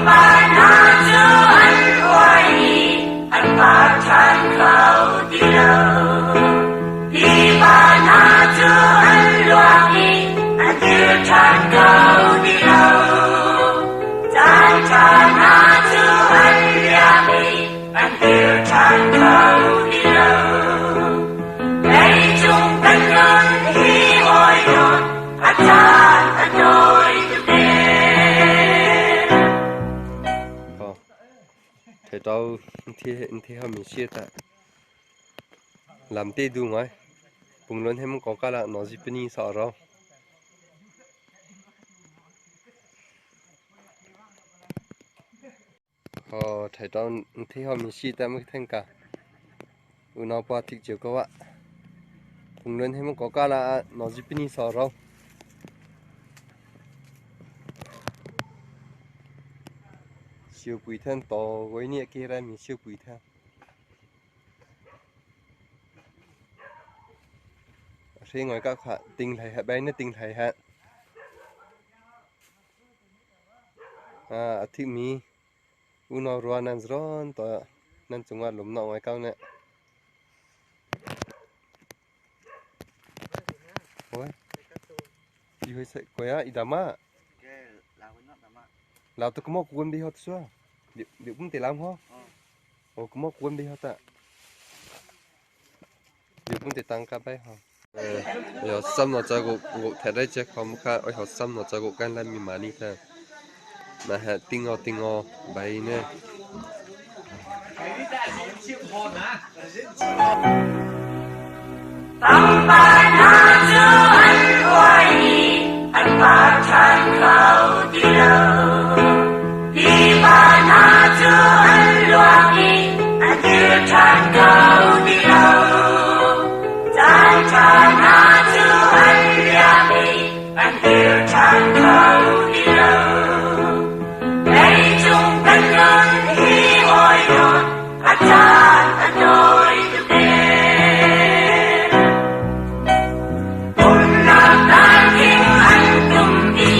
Pangpar hna cu an uai i an par ṭhan kho ti lo. Tiva hna cu an luang i an kir ṭhan kho ti lo. Caanṭha hna cu an liam i an kir ṭhan kho ti lo. Leicung kan nun hi hawi dawt a caan a tawi tuk ee. Thei tau thi ha mi sia ta lam te du ngai punglon hem ko kala nozi pani sa ro. Thei tau thi ha mi si ta mi theng ka unau pa thik chiu ko wa punglon hem ko kala nozi pani sa ro. Siu pui then to goi ni ke ra mi siu pui then. Hre ngoi ka kha ting hlai ha bai na ting hlai ha. A thi mi unau rua nan zron to nan cungah lum na ngai kau ne. Oi. I hoi sai koya idama. Lao tu kmo kuan bi hot sua. Điệu cũng te lam ho. Ồ kmo kuan bi hot ta. Điệu cũng te tăng ka bai ho. Yo sam no cha go go the dai che khom kha oi ho sam no cha go kan la mi mani tha. Ma ha tingo tingo bai ne. Pangpar hna cu an uai i an par ṭhan kho ti lo. Tiva hna cu an luang i an kir ṭhan kho ti lo. Caanṭha hna cu an liam i an kir ṭhan kho ti lo. Leicung kan nun hi hawi dawt a caan a tawi tuk ee. Umnak darking an tum i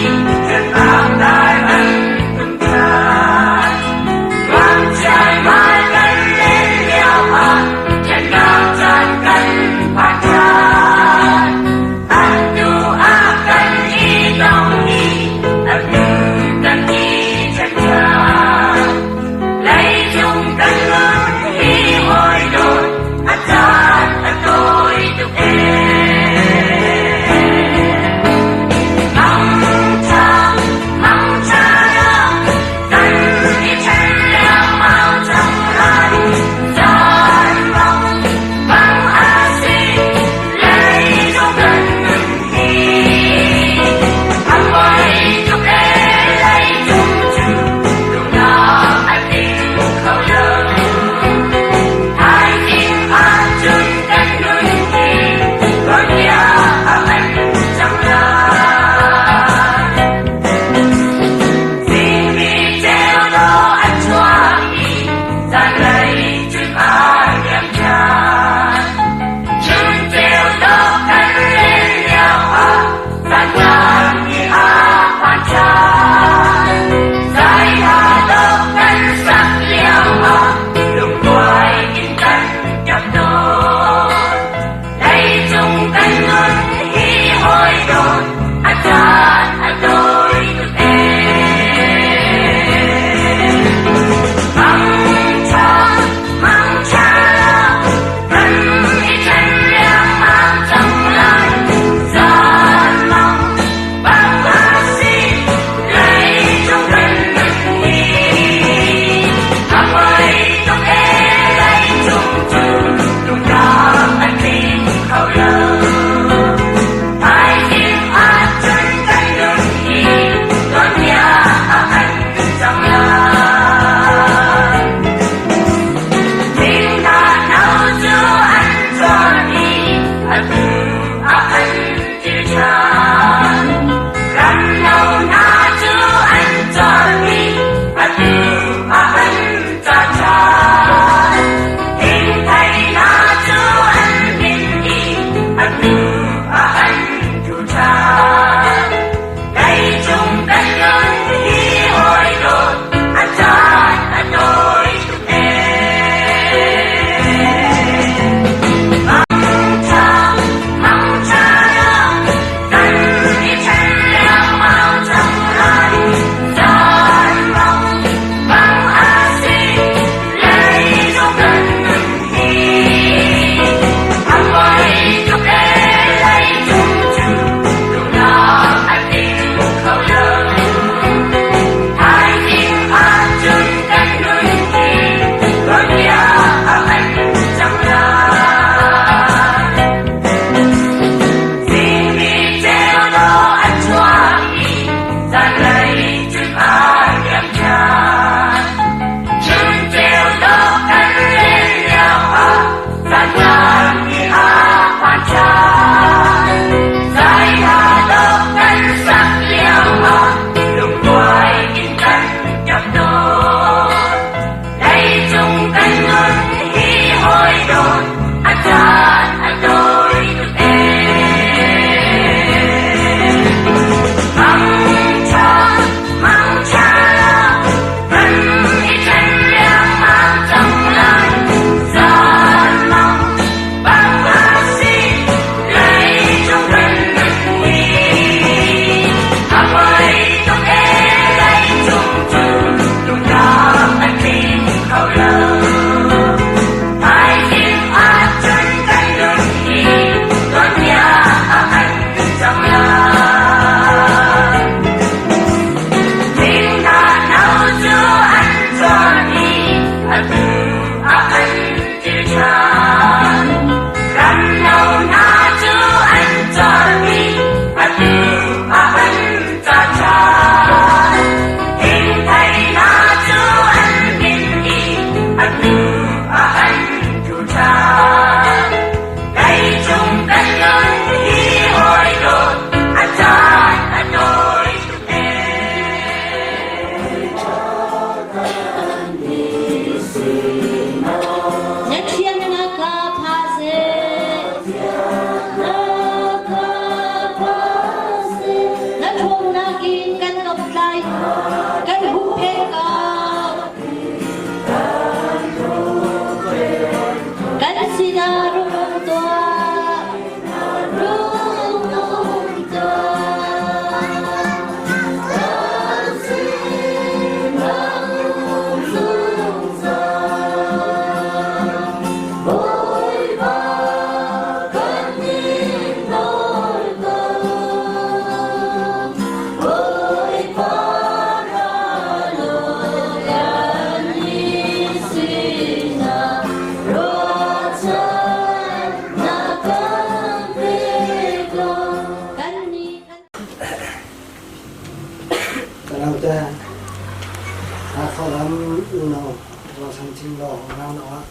San Cing Law Hong Nau ah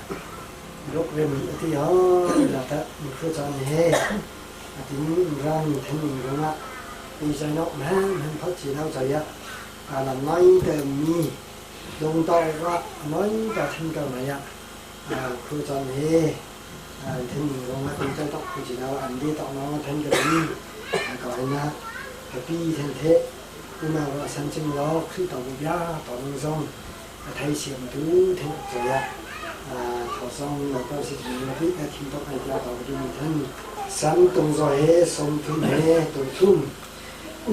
Luk rem a ti hoi la tah khua caan he a tin ram then ning rungah i zainok man han phot chi lo chaya a lam nai te mi lung tau ra noi ta then ka mai ya khua caan he then ning rungah tin chai tok khu chi lo an di tok no then ka mi ka na ka pi then the unau ra san ching lo khri to bu bia to nung zong a thei siam tu then chaya thosong na ko si na pi na thin tok ai tia to di than san tung zo he som thum he tung thum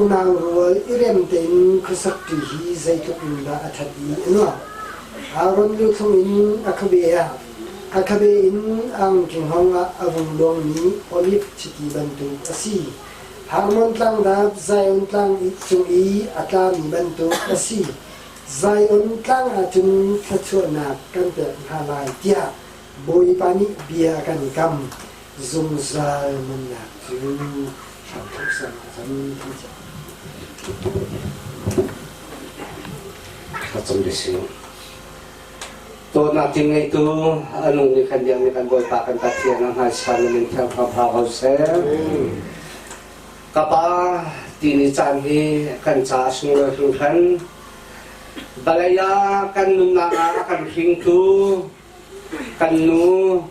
unau rual i rem tein khuasak ti hi zeitluk in dah a that i anua Aaron lu thlung in a khabe ah a khabe in ang king hong ah a vung luang mi olive chiti bantuk a si. Harmon tlang dap Zion tlang cung i a tlami bantuk a si. Zion tlang ah cun thluachuahnak kan pek hna lai tiah Bawipa nih bia a kan kam. Zungzal nunnak cu hramthawk sang ah cun kan chiah. Thlacam bia Dawtnak tin ngeitu a nung i kan biakmi kan Bawipa kan Pathian a hmaisa na min thiang hram hau ko seh. Ka pa tini caan hi kan ca a sunglawi hringhran. Vawlei ah kan nunnak ah a kan hringtu kan nu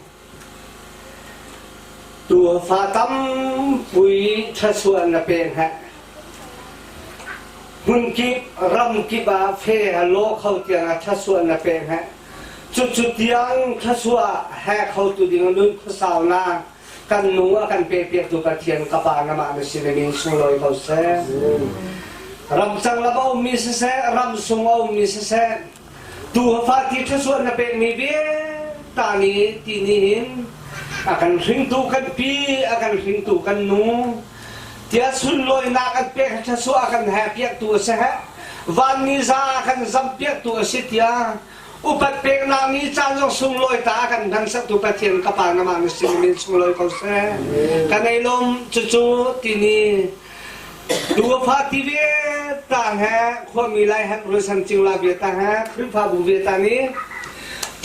tufa tampui thluachuah na pe hna. Hmunkip ramkip ah fe a law kho tiang ah thluachuah na pe hna. Cucu tiang thluachuah he khotu ding nun khuasaunak kan nu a kan pepiaktu Pathian ka Pa namah na sin in sunglawi ko seh. Ramcang lam a ummi siseh, ramsung a ummi siseh, tu fa ti thluachuah na pekmi vialte nih ti nih hin a kan hringtu kan pi, a kan hringtu kan nu, tiah sunlawinak an pek thluachuah a kan he piaktu a si he, vanmi za a kan zam piaktu a si tiah Upat peknak ni caan zong sunglawi ta kan hnangsak tu Pathian ka pa namah na sin min sunglawi ko seh. Kan ei lom cucu tini Duafa ti ve ta he khuami lai han rusan cingla bia ta he Khrihfabu bia ta ni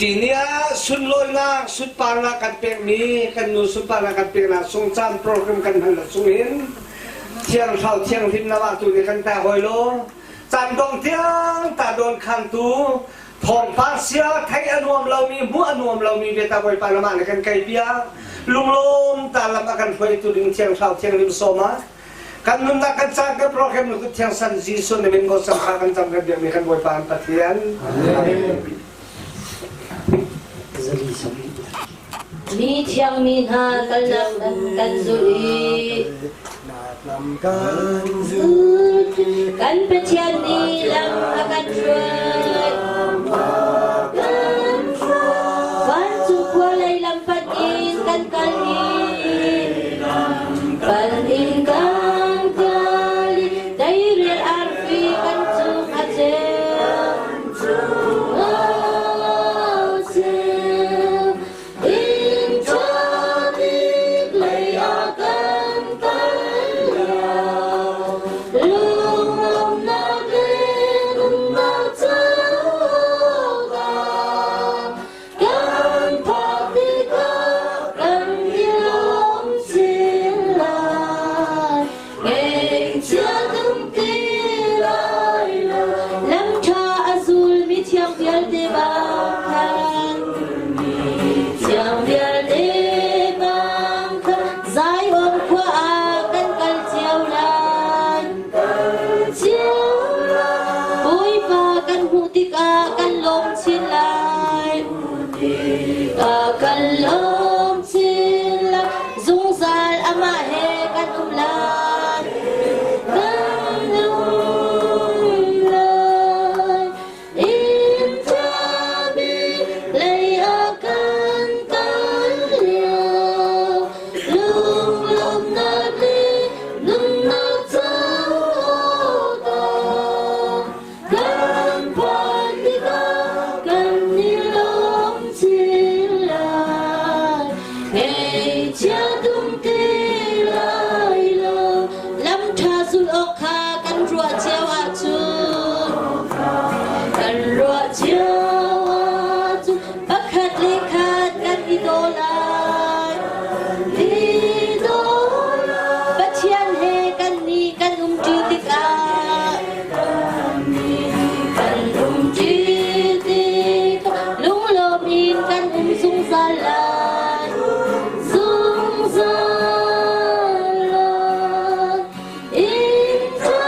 tini ah sunlawinak sunparnak kan pekmi kan nu sunparnak kan peknak sungcaan program kan hman la chungin thiang thlau thianghlim na tu nih kan ta hoi lo Caan dong tiang ta dawn khantu thawngpang sia theih a nuam lomi hmuh a nuam lomi biata Bawipa lamah na kan kai bia lunglawm ta lam a kan hruaitu ding thiang thlarau thianghlim sawma kan nunnak kan caan kan program nu kut thiang san Jesuh na min ko samkha kan cam kan biakmi kan Bawipa an Pathian. Amen. Mi thiangmi hna kalnak lam kan zulh i kan Pathian nih lam a kan hruai. Vancung khua lei lam panh in kan kal i pal in kan kal i teirial arfi kan cung a ceu. Lamṭha a zulmi thiang vialte bang khan thiang vialte bang khan Zion khua ah kan kal cio lai. Bawipa kan hmuh tikah kan lawm chin lai. Kan lawm chin lai. Zungzal amah he kan um lai. Kan um lai. Inn ṭha bik lei ah kan kal lio. Lunglawmhnak le nunnak cauk ah kan phan tikah kan i lawm chin lai. zungzal lai, zungzal lai. Inn ṭha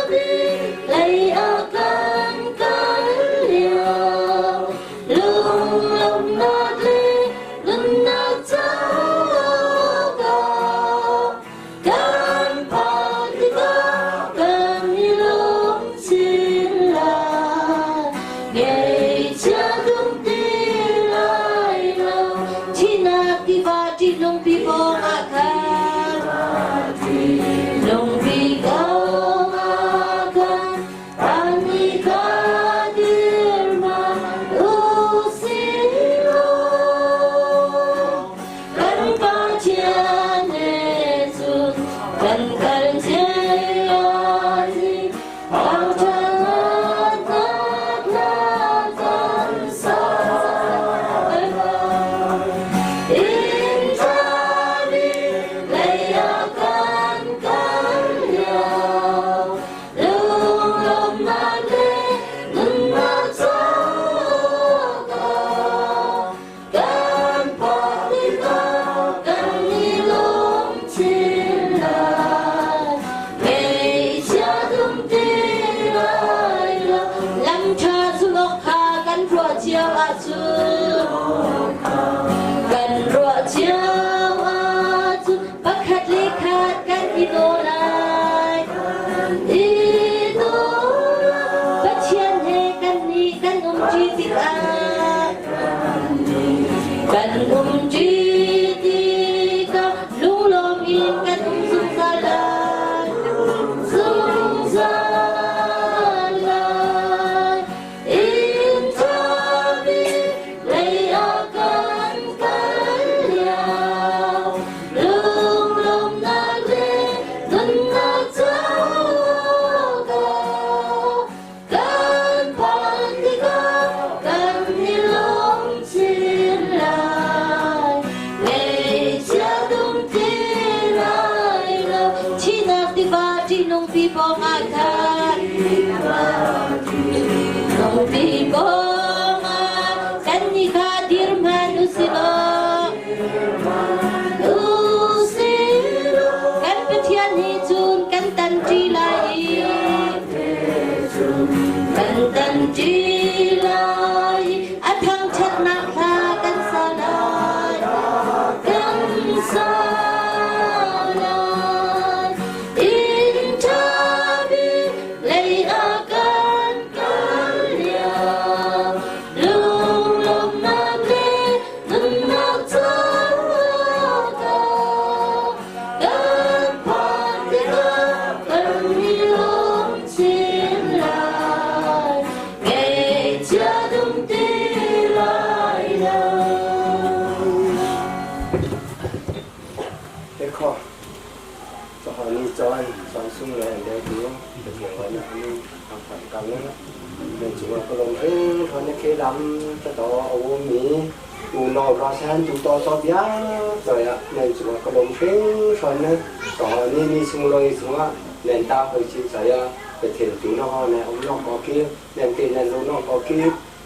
bik lei ah kan kal lio, lunglawmhnak le nunnak caah kan phan tikah kan i lawm chin lai. Ngeihchia tum ti lai lo, thihnak tiva ṭihnungpi pawng ah khan. Lungpi kong ah khan ani kha dir hmanh u sih law. Kan Pathian he cun kan kal cio i thangṭhatnak hla kan sa. Inn ṭha bik lei ah kan kal lio, lunglawmhnak le nunnak caah kan phak tikah kan i lawm chin lai. Ngeihchia tum ti lai lo. Lam ṭha zulh awk kha kan ruah cio ahcun kan ruah cio ahcun pakhat le khat kan i daw lai. I daw Pathian he kan nih kan umṭi tikah kan umṭi tikah lunglawm in kan um zungzal lai. Zungzal lai. Inn ṭha bik lei ah kan kal lio, lunglawmhnak le nunnak caah kan phan tikah kan i lawm chin lai. Ngeihchia dum ti lai lo, thihnak tiva ṭihnungpi pawng ah khan nungpi pawng ah kan nih kha dir hmanh u si law u si law kan Pathian he cun kan tanṭi lai i kan tanṭi lai i a thangṭhatnak hla kan sa lai kan sa lai. Inn ṭha bik lei ah kan kal lio, lunglawmhnak le nunnak caah kan phan tikah kan i lawm chin lai. Ngeihchia dum ti lai lo. Ekho Chawhani cawn cawn sung le le tu pathian wan na ani ang phan kang na men chung a kolom hring thon na khe lam ta to awu mi u no ra san tu to so bia toya men chung a kolom hring thon na chawhani ni sung loi chung a nen ta hoi chi chaya pathian tu no ho ne om no ko ki nen te nen lo no ko ki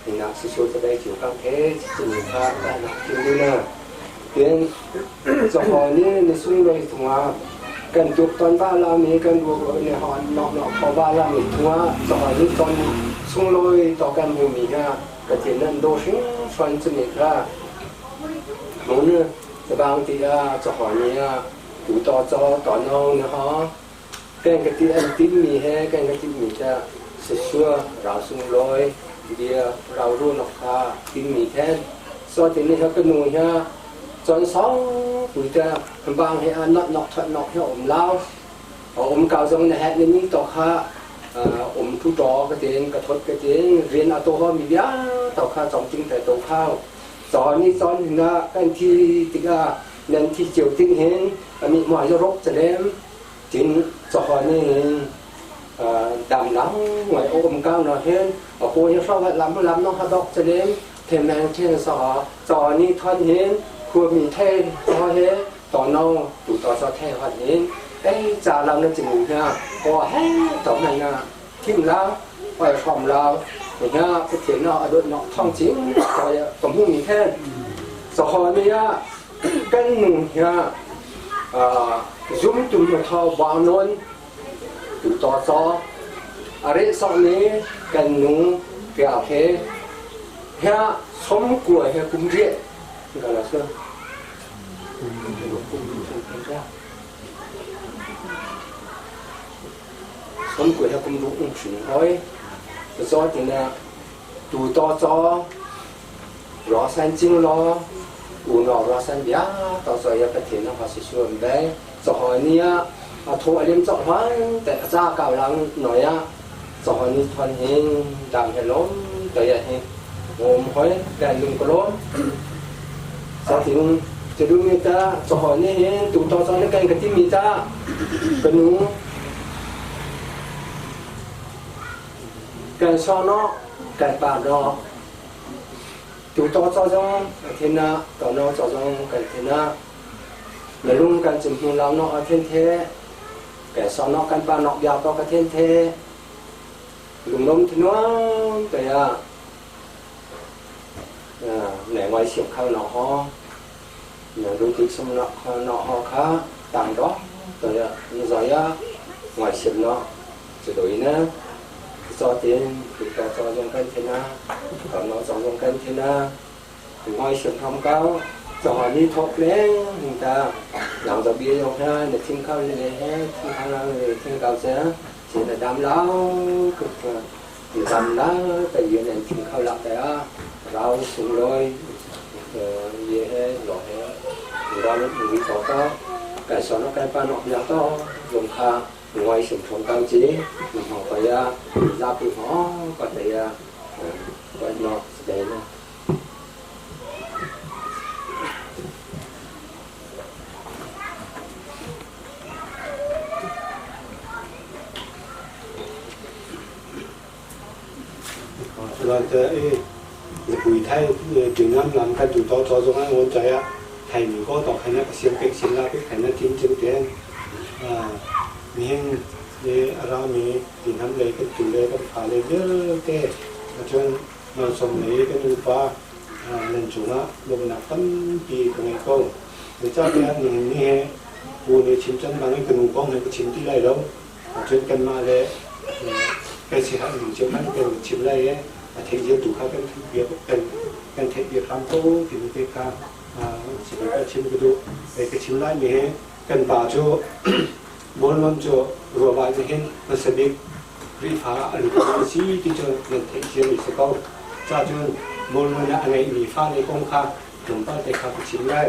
ina si su ta dai chu kang the chi ni kha ta na kim du na Tin chawhani ni sung loi chung a kan tuk ton ba la mi kan bu ne hon nok nok kho ba la mi chung a chawhani ton sung loi to kan mu mi ha ka tin nan do hring hron chu mi kha mu ne bang ti a chawhani a tu to cho to nong ne ha kan ka ti an tin mi he kan ka tin mi cha sesua rau sung loi bia rau ru nok kha tin mi then so tin ni ha ka nu ha chon song pui ta bang he a not nok that nok he om lao om kao zong na het ni ning to kha om thu to ka tin ka thot ka tin rian a to ho mi bia to kha chong ting te to khao cho ni chon na kan thi tika nan thi chiu ting hin mi mo yo rok chalem tin cho ni đàm lắng ngoài ôm cao nó hen ở cô như sau vậy lắm lắm nó hát đọc cho đến thêm mang trên sọ cho ni thân hen khua mi thế cho he tỏ nâu tụ tỏ cho thế hoạt hen ấy chả làm nên chừng nha có hết tỏ này nha thim lao ở phòng lao rồi nha cái thiện nó ở đốt nó thông chính rồi tổng hung mi thế Sahawni ah kan nu hia zumtu nu tho ba non tu to cho are sok ni kan nu pia he hia som kua he kum rie ka la sa som kua he kum ru ung shin hoi zo tina tu to cho 罗山经咯，有诺罗山呀，到时候也不停的话是说唔得，就好你啊，啊土啊黏作翻，แต่จ้าเก่าลังหน่อยอ่ะ就好你团เองดังให้ล้มแต่อย่าให้我们会干弄个ล้ม就ถึงจะดูมีตา就好你เห็นตูต่อจอนี่กันกับที่มีตาเป็นหนูกันชอนอกันปาดอ tu to cho zong a thiên na to no cho zong kan thiên na là lung kan chim hung lao no a thiên thế kẻ so no kan pa nok ya to ka thiên thế lung lom thì nó cái à nè ngoài siêu khao nó ho nè đôi tí xong nó nó ho khá tàng đó rồi à rồi á ngoài siêu nó chỉ đổi nữa cho tiền thì cho cho dùng cân thế na còn nó cho dùng cân thế na ngoài sự không cao cho họ đi thọc lên người ta làm cho bia dùng ha để thiên cao lên hết thiên cao lên thiên cao sẽ chỉ là đam lão cực thì đam lão tại vì này thiên cao lại tại á rau xuống rồi về hết lọ hết rau nó bị có to cái số nó cái ba nó giá to dùng kha ngoài sự không cao chế họ phải ra từ họ có thể có nó để nó เราจะเอปุ๋ยไทยถึงน้ำลำกันอยู่ต่อต่อตรงนั้นวนใจอ่ะไทยมีก็ต่อใครนะเสียงเป็กเสียงลาเป็กใครนะทิ้งจึงเตียนมีเฮงเออารามีดินทำเลยกันจุเลยกันผาเลยเยอะเต้จนนอนสมเลยกันดูฟ้าเล่นจุนะลงหนักตั้งปีกันไงก็เดี๋ยวเจ้าเนี่ยนี่นี่กูเนี่ยชิมจันบางให้กันกองให้ก็ชิมที่ไรแล้วจนกันมาเลยไปเสียหนึ่งเจ้ามันเป็นชิมไรเอ๊ะเทเยอะดูเขาเป็นเบียร์เป็นเป็นเทเบียร์คำโตถึงเทคาสิบก็ชิมก็ดูไปก็ชิมไรมีกันป่าโจบนมันโจรัวบานจะเห็นมันสบิกรีฟ้าอะไรก็ซีที่จะเป็นเทเยอะมีสกอจ้าจนบนมันอะไรมีฟ้าในกองคาหลงป้าแต่ข้าก็ชิมได้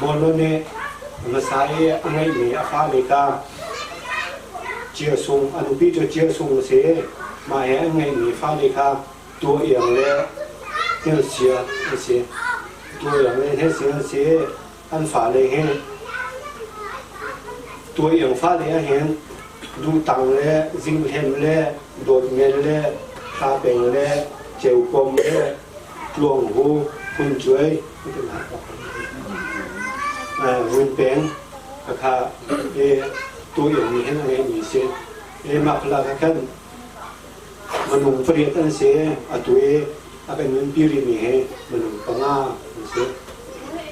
บนมันเนี่ยมันใช้อะไรมีฟ้าในกาเจียซุงอนุปีจะเจียซุงเสียมาเห็นไงมีฟ้าในกาตัวเองเลยเสียเสียตัวอย่างเลยเสียเสียอันฟ้าเลยเห็นตัวอย่างฟ้าเลยเห็นดูตังเลยจิงเห็นเลยโดดเงินเลยคาเป็นเลยเจียวกลมเลยหลวงหูคุณช่วยวุ้นเป็นราคาเอตัวอย่างนี้เห็นอะไรมีเสียเอมาพลากันมันนุ่งเฟรียตันเสียอตัวเออาเป็นเงินปีรีมีเฮมันนุ่งปังอาเสีย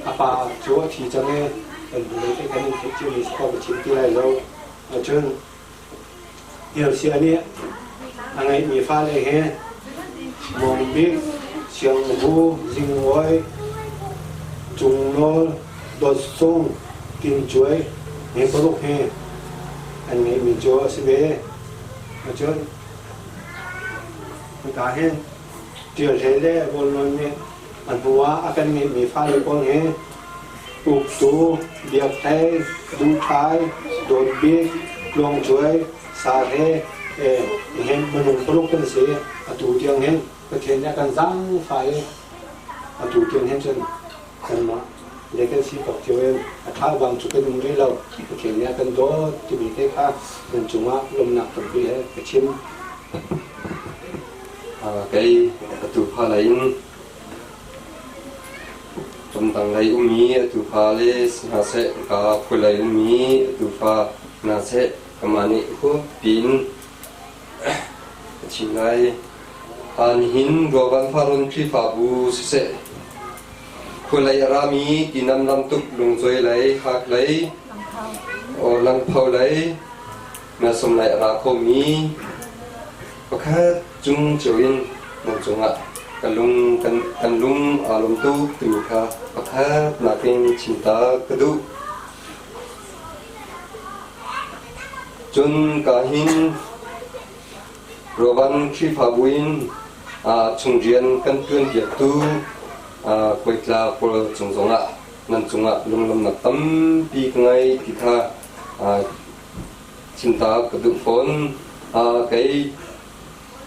อาปาจัวทีจังเอเป็นบุรีที่กันที่เจ้ามีสกอร์ชิมที่ไรเราจนเดี๋ยวเสียเนี่ยอะไรมีฟ้าเลยเฮมองบิ๊กเชียงหูจิงไว้จุงโนดอดซุงกินช่วยเฮปลุกเฮอันนี้มีจัวสิเบจนตาเห็นเดี๋ยวเทเลบนนั้นเนี่ยอันหัวอาการมีมีฟ้าเลยคนเฮอุกตูเดียกไทยดูไทยโดนบิ๊กลงช่วยสาเฮเอเห็นมันปลุกกันเสียอตูเตียงเห็นประเทศเนี่ยกันจังไฟอตูเตียงเห็นจนกันมาเด็กกันสีตกเจียวเองถ้าวางจุดกันมุ้งเราประเทศเนี่ยกันโดที่มีเทค่ามันจุงะลมหนักตรงนี้ให้ชิม cái tu pha lấy trong tầng lấy umi tu pha lấy na sẽ cả phu lấy umi tu pha na sẽ cái mà nị khu pin chỉ lấy an hin đồ văn pha luôn khi pha bu sẽ Khualei a rami tinam lamtuk lungcawi lei hak lei langpho lei nasum lei a ra khomi pakhat cung cio in nan cungah kan lung kan lung aa lawm tuk timi kha pakhat nakin chim ta ka duh. Cun ka hin Ruavan Khrihfabu in chung rian kan ṭuanpiaktu kuaitla pawl cung zongah nan cungah lunglawmhnak tampi ka ngei ti kha chimta ka duh fawn. Kei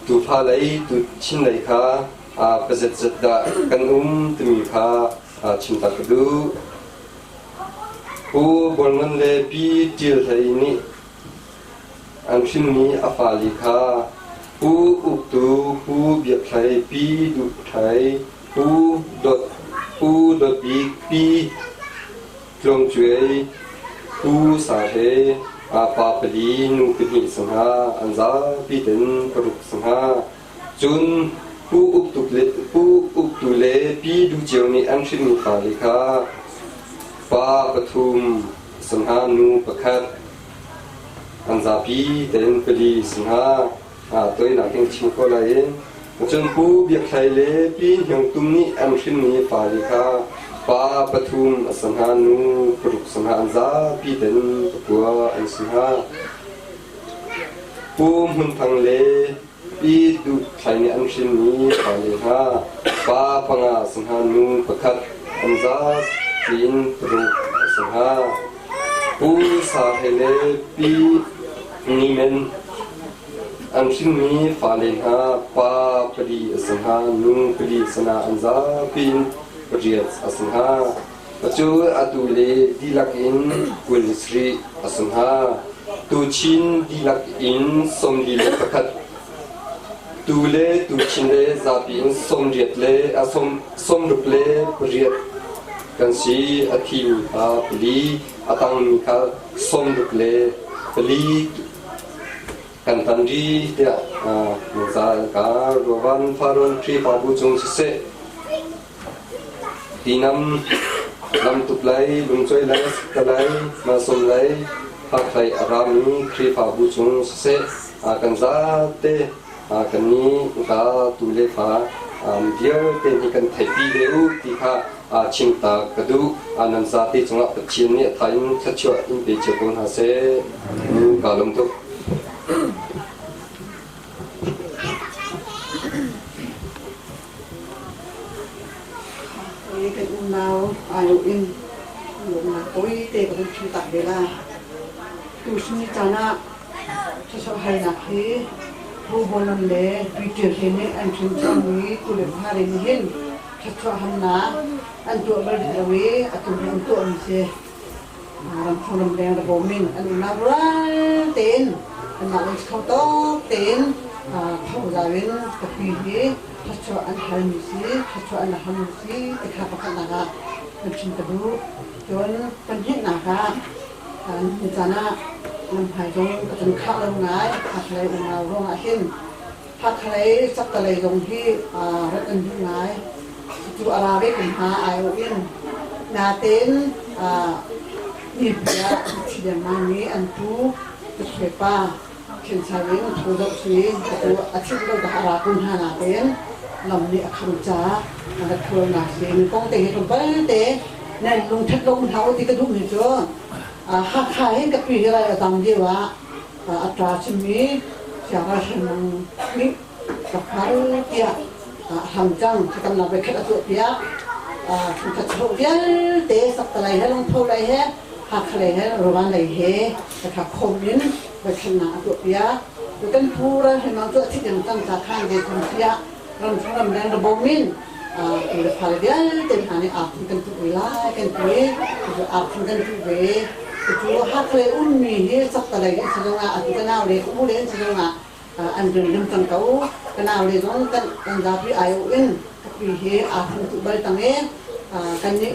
tuufa lei tu chin lei kha pazetzet dah kan um timi kha chimta ka duh. Pu Bawl Ngan le Pi Ṭial Hlei nih An hrinmi a fale kha Pu Uktu, Pu Biak Hlei, Pi Duh Hlei, Pu Dawt, Pu Dawt Bik, Pi Tluang Cuai, Pu Sa Hle, pa pali, nu pahnih si hna, an zapi ten paruk si hna. Cun Pu Uktu le Pu Uktu le Pi Duh Ceu nih an hrinmi fale kha pa pathum si hna, nu pakhat, An zapi tein pali si hna. Toinak in chim ko lai. Cun Pu Biak Hlei le Pi Hniang Tum nih an hrinmi fale kha pa pathum a si hna, nu paruk si hna, an zapi tein pakua an si hna. Pu Hmun Thang le Pi Duh Thlai nih an hrinmi fale hna pa panga a si hna, nu pakhat, an zapi in paruk a si hna. Pu Sa He le Pi Ni Men an hrinmi fale hna pa pali a si hna, nu pali a si hna, an zapi in pariat a si hna. Cu atu le dihlak in 27 a si hna. Tuchin dihlak in 41. Tu le tuchin le zapi in 80 le a 68 kan si. A thimi kha pali, a tangmi kha 64 kan tan rih tiah ka Ruavan Farun Khrihfabu cung siseh Tinam lamtuk lei, lungcawi lei, kalay, malsawm lei, hakhlei a rami Khrihfabu chung siseh kan zate kan nih ka tu le fa vialte nih kan theihpi ve u ti kha chim ta ka duh. Nan zate cungah Pathian nih a tha in thluachuah in pe cio ko hna seh. Ka lawm tuk. Kan unau aiawh in lawmhnak tawite ka hun chim tak ve lai. Tuchun ni caan ah thluachuah halnak hi Pu Bonham le Pi Ṭial Hle nih an hrin cangmi tu le fa nih hin thluachuah halnak an tuah bal rih lo i atu hi an tuahmi si. Ramchung ramleng le bawm in an unau rual tein anmah le kho tawk tein thozau in ka pi hi thluachuah an halmi si, thluachuah an halmi si ti kha pakhatnak ah kan chim ka duh. Cun pahnihnak ah nihin caan ah lamhmai zong ka can khah lo ngai. Hakhalei unau ruangah hin Hakhalei Saktalei zong hi rat an duh ngai. Cucu a ra ve kum hna aiawh in natein mipi ah thi lengmang mi an pu pa Khensa in tho zoh si atu a chim lo dah a ra kun hna natein lam nih a kham caah a rat kho nak si kong te hi tlawmpal te nan lungthat lo hna u ti ka duh mi cu Hakha hin ka pi hi rai a dang lio ah a ṭa chimmi siangpahrang nih ka phar tiah hlam cang thlacamnak voikhat a tuahpiak. Chungkhat chaw vialte Saktalei he Lungtho lei he Hakha lei he Rovan lei he ka khawm in voikhatnak a tuahpiak. Kan pu ralhriamnam cu a thit ding cang ca khan zeitin tiah ramchung ramleng rabawm in tu le fale vialte hna nih arthing kan tuh ve lai kan ti i arthing kan tuh ve. Cucu Hakha lei ummi hi Saktalei an si zongah atu ka nau le ka u le an si zongah an rinrim cang ko. Ka nau le zong kan zapi aiawh in kapi hi aa thang tuh bal tang i kan nih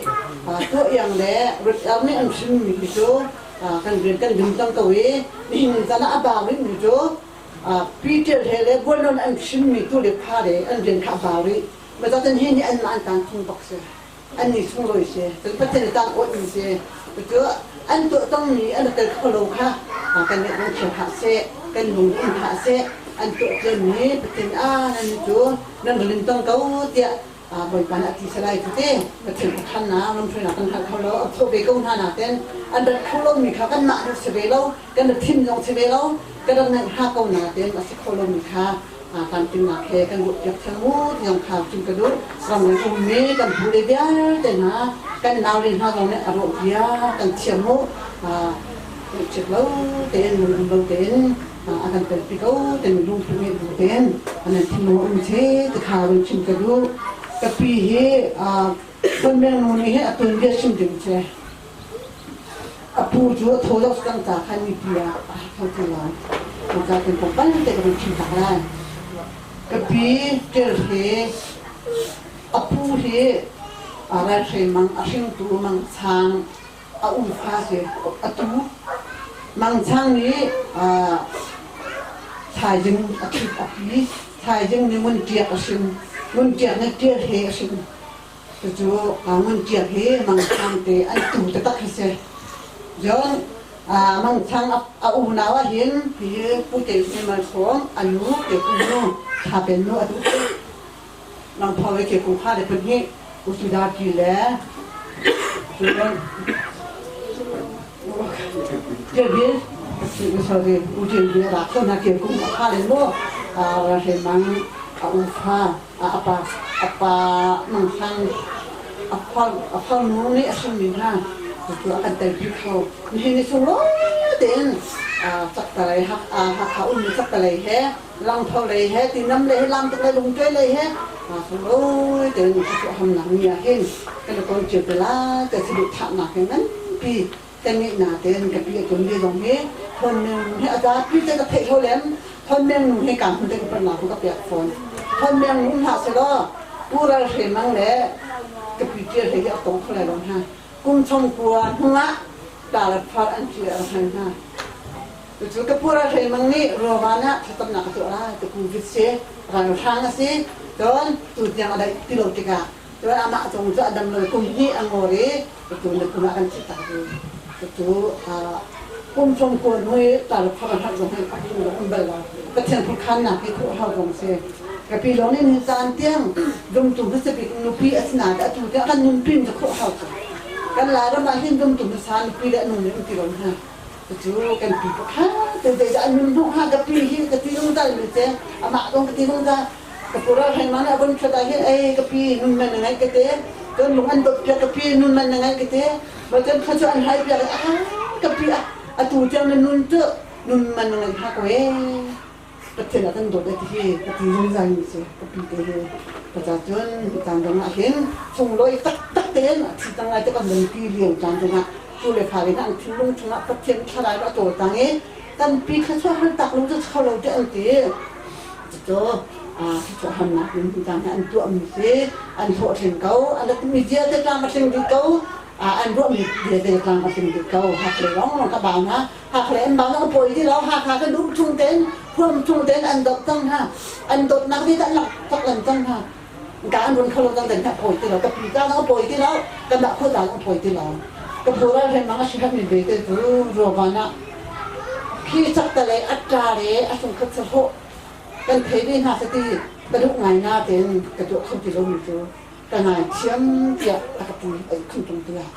tuah iang le rit er nih an hrimmi hi cu kan rian kan lim cang ko i nihin zan ah a bau rihmi cu Peter he le Bualon an hrimmi tu le pha le an rian kha a bau rih. Mazaten hi nih anmah an tan thung bak si. An ni sunglawi si. Cun Pathian tang awt mi si. Cucu an tuah tongmi an tel kho lo kha kan nih lung chia hlah seh, kan lung um hlah seh. An tuah ciami Pathian ah nan cu nan rin tong ko tiah Bawipa nih a ti salai cu te. Pathian kha na lamhruainak kan hngal kho lo, a thawh ve ko hna nain an rat kho lomi kha kanmah nih si ve lo, kan ra thim zong si ve lo, kan rak ngaih hnga ko nain a si kho lomi kha tlamtlinnak he kan ruahpiak theng mu ti zong kha chim ka duh. Ramleng ummi kan pu le vialte hna, kan naule hna zong nih a rawh bia kan thiam mu. Ngaihchiat lo tein, lung lo tein a kan telpi ko timi lungput ngeih bu tein an thinlung a um the ti kha run chim ka duh. Ka pi hi Tonmeng nu nih hin a tuanbia chim ding cu a pu cu a thaw lo cang ca khan mipi ah a tho ti lai. Cucaah kan kong ban te ka run chim hna lai. Ka pi Ṭel hi a pu hi ralhre mang a hringtu mang sang a ufa si atu mangchang nih thaizing a ṭhit a pi thaizing nih ngun ṭiak a hrin ngun ṭiak nih ṭial he a hrin cucu ngun ṭiak hi mangchang te an tu taktak hi si cun mangchang a unau ah hin hi pu te mal sawm a nu ke ku nu tha pen nu a tu Langphaw le ke kung kha le pahnih usuda pi le Bil sorry util bil ra kho na ke kung kha le mo ra he mang a ufa a apa apa mang sang a phal a phal nu nih a sung mi hna cu a kan tel pi kho nihin ni sung lo tein chaktalei hak hakha um mi chaktalei he langtho lei he tinam lei he lamtuk lei lungtuai lei he sunglawi tein cu hamnak ni ah hin kan i ton cio te lai te saduh thahnak he nganpi kan ngeih na tein ka pi a ton ve zong hi thon meng nu he a zapi te ka theih lo lem thon meng nu he ka hmun te ka pan ka pek fawn thon meng nu hlah selaw pu ral hre mang le ka pi ṭial he hi a tong kho lai lo hna kum chong kua hnungah talat far an ṭial a hal hna. Cucu ka pu Ral Hlei Mang nih Ruavan ah thlacamnak a tuah lai ti kum vit si ralhrang a si. Cun tu tiang a daih ti lo tikah cun amah zong cu a dam lo kum hnih a ngor i tu na kum ah kan thih tak cu. Cucu kum thong kua hnu i talat far a hlak zong hi a hung um bal lo. Pathian khuakhannak hi khuh hau zong si. Ka pi lawng nih nihin caan tiang zumtu hmasa bik nupi a si nain atu tiang kan nunpin cu khuh hau cu. Kan Lairam ah hin zumtu hmasa nupi le nu nih um ti lo hna. Cucu kan pi pakhat te zeidah an nun hnawh hnga ka pi hi ka ti zungzal mi te amah zong ka ti zungzal ka pu ral hreng man a vun ṭhat ah hin ei ka pi nun man na ngeih ka te cun lung an dawt piak ka pi nun man na ngeih ka te ma cun kha cu an hai piak ah ka pi ah atu tiang na nun cu nun man na ngeih hnga ko ee Pathian a kan dawt ai ti hi ka ti zungzal mi si ka pi te hi ka ca cun caan dang ah hin sunglawi taktak tein a thi cang lai te kan van pi lio caan zongah tu le fale hna an thinlung chungah Pathian thlarau a cawlcang i kan pi kha chuah han tak lo cu kho lo te an ti cucu chuah hamnak in caan an tuah mi si an hlawhtling ko an mi vialte tlam a tling dih ko an ruah mi vialte tlam a tling dih ko hak le rong rong ka bau na Hakha le an bang a pawi ti lo Hakha kan um chung tein huam chung tein an dawt cang hna an dawtnak nih an lak cak lan cang hna ka an run kho lo cang hna pawi ti lo ka pi ta a pawi ti lo kan dah kho ta a pawi ti lo ka pura hren mang a si mi ve te cu ruavan ah khi chak ta le a ṭa le a sung khat sa ho kan thei ve hna sa ti ka duh ngai na tein ka tuah kho ti lo mi cu ka ngai thiam tiah a ka ti ai khun tung tiah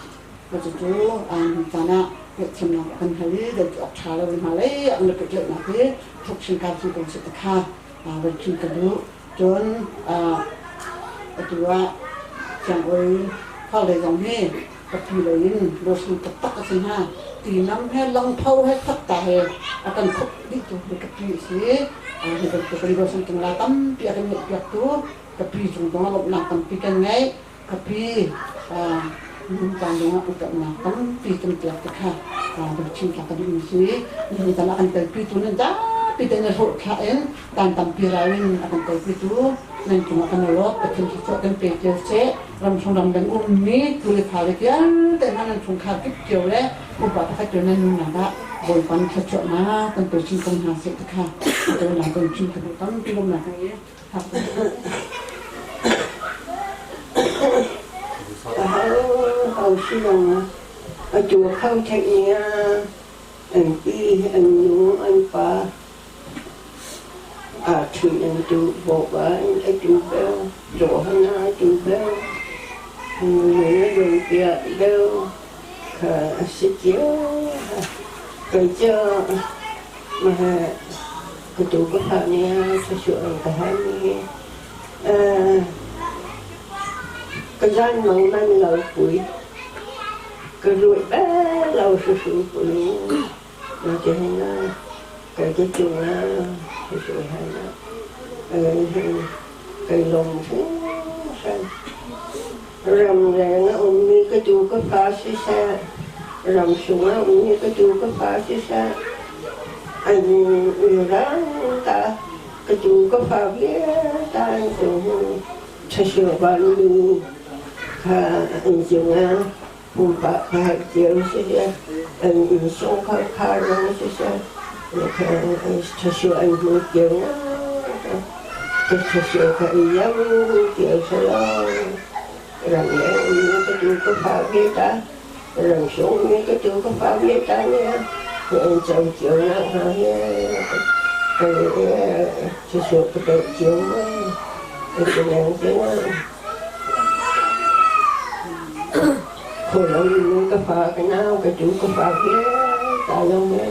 Cucu caan ah ngaihthiamnak kan hal i dal awk ṭha lo in hmailei ah an rak pehtlaihnak hi thuk chin kai chin ko seh ti kha van chim ka duh. Cun atu ah siangbawi farlei zong hi ka pi lei in lawsung taktak a si hna. Tinam he langpho he sakta he a kan khop dihtu hi ka pi a si. Hi bantuk in lawsung tungla tampi a kan ngeihpiaktu ka pi cung zong ah lawmhnak tampi kan ngei. Ka pi caan zongah upatnak tampi kan pek te kha kan chim ta ka duhmi si. Nihin caan ah kan telpitu nan zapi te na hlawh thlah in caan tampi rau in a kan telpitu nan cungah kan i lawm. Pathian thluachuah kan pe cio seh. Ramchung ramdang ummi tu le fa le vialte hna nan chungkhar kip cio le upa pakhat cio nan nunnak ah Bawipa nih thluachuahnak kan pe chin ko hna seh ti kha kan chim ka duh tampi lawmnak ngei. Aho si zong a tua kho theih nia an pi an nu an pa aa ṭhin an tu bawk ah a tu bel Johan a tu bel lung piah bel kha a si cio. Kei cu ka tu ka phah nia thluachuah an ka hal mi Ka zan mang man lo pui. Ka ruai bel lo hruhru pui. Na ti hin kai te cung ah hruhru han ah kai lawm hringhran. Ramleng a ummi ka tu ka fa siseh, ramsung a ummi ka tu ka fa siseh, an rang ta Ka tu ka fa vialte an cung thasio vanmi kha an cungah pumpak kha cio siseh, an innchungkhar kha zong siseh, thasio an hmu cio nak ka thasio kha i iang cio selaw ramleng ummi ka tu ka fa vialte ramsung mi ka tu ka fa vialte nih an co cio nak hnga hi thluachuah ka pek cio ka leng te na khualam ka fa ka nau ka tu ka fa vialte lo me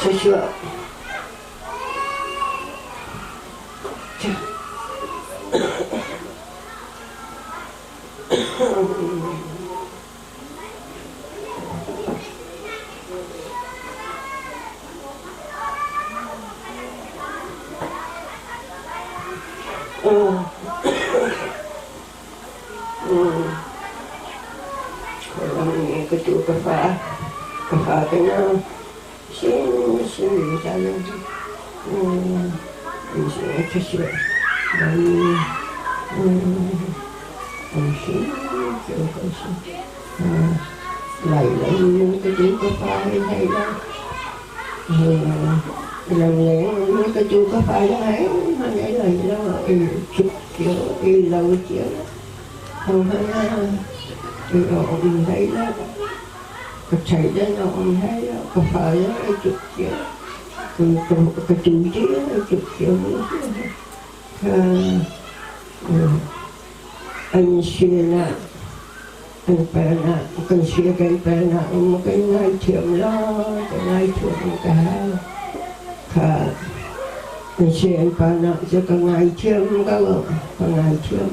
thluachuah. Ka tu ka fa ka fa ka nau. Ka thei le na um hai lo, ka fa le ai tuk cio. Ka tu ti ai tuk cio mi si. An si na an pa na kan si kan pa na um kan ngai thiam lo, kan ngai thiam ka hau. Kha an si an pa na cu ka ngai thiam ka ka ngai thiam.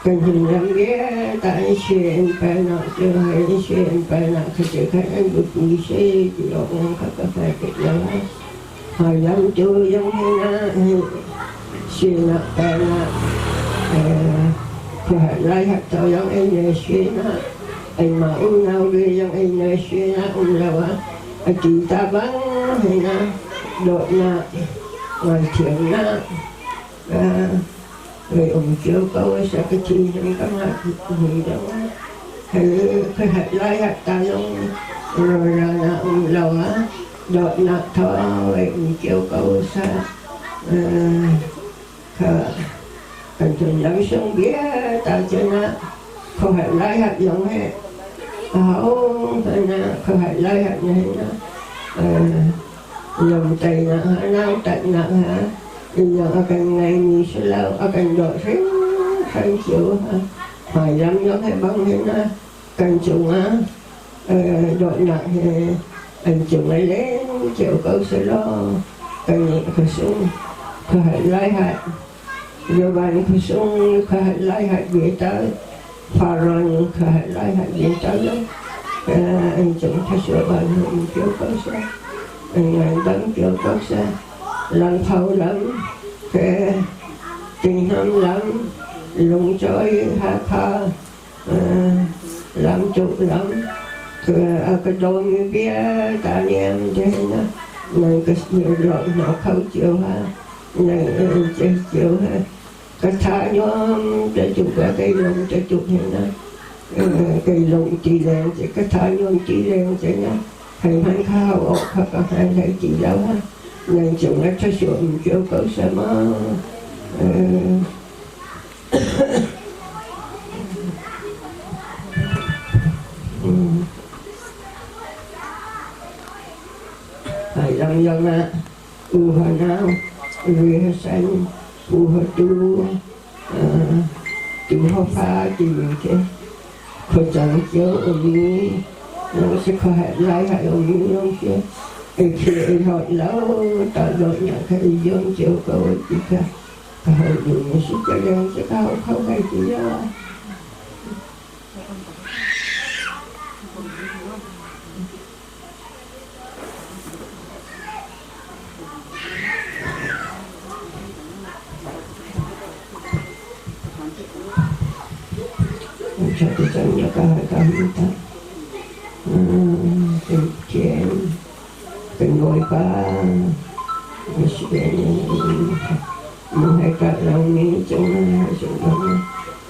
Kan ram vialte an si an palnak cu an si an palnak kha cu khan an biapi si ti awk ngang kha ka hngal tik lo. Hmailam cu zong hin ah sinak palnak khuahat lai hat to zong in ne sinak anmah unau ve zong in ne sinak um lo ah a ti ta bang hin ah dawtnak ngaithiamnak Người um cio ko a sa ka thi zong ka ngah hung deuh ah ka hat lai hat ta zong rawlrang ah um lo ah dawtnak thawng ai um cio ko a sa kha kan chun lam sung bia ta cun ah khuahat lai hat zong he a hau na khuahat lai hat na hin Lungteinak ha nautatnak ha innang a kan ngeimi si lo a kan dawt hringhran cio ha hmailam zong he bang hin ha kan cungah dawtnak he an cung a leng cio ko si law kannih khuasung khuahat lai hat Jovan khuasung khuahat lai hat ve ta Faron khuahat lai hat ve ta lo an cung thasuah ban um cio ko seh an ngandam cio ko seh lam tho lam ke tingham lam lungcawi Hakha lam cuk lam a ka dawmi vialte niam te na nan ka rawh kho cio ha nan cio ha ka tha nuam te tuk ka kei lung te tuk hi na kei lung ti leng te ka tha nuam ti leng te na. Hei hmanh kha hau awk kha ka hngal hlei ti lo. Nan cungah thluachuah um cio ko seh maw. Hmailam zongah u ha nau, ri ha san, pu ha tu, tu ha fa timi khi khuacang cio ummi si khuahelh lai hai ummi lawng si ei khi ei hlawt lo ta dawtnak kha i zuam cio ko ti kha ka hau duhmi si ka leng si ka hau kho kai ti lo. Kan Bawipa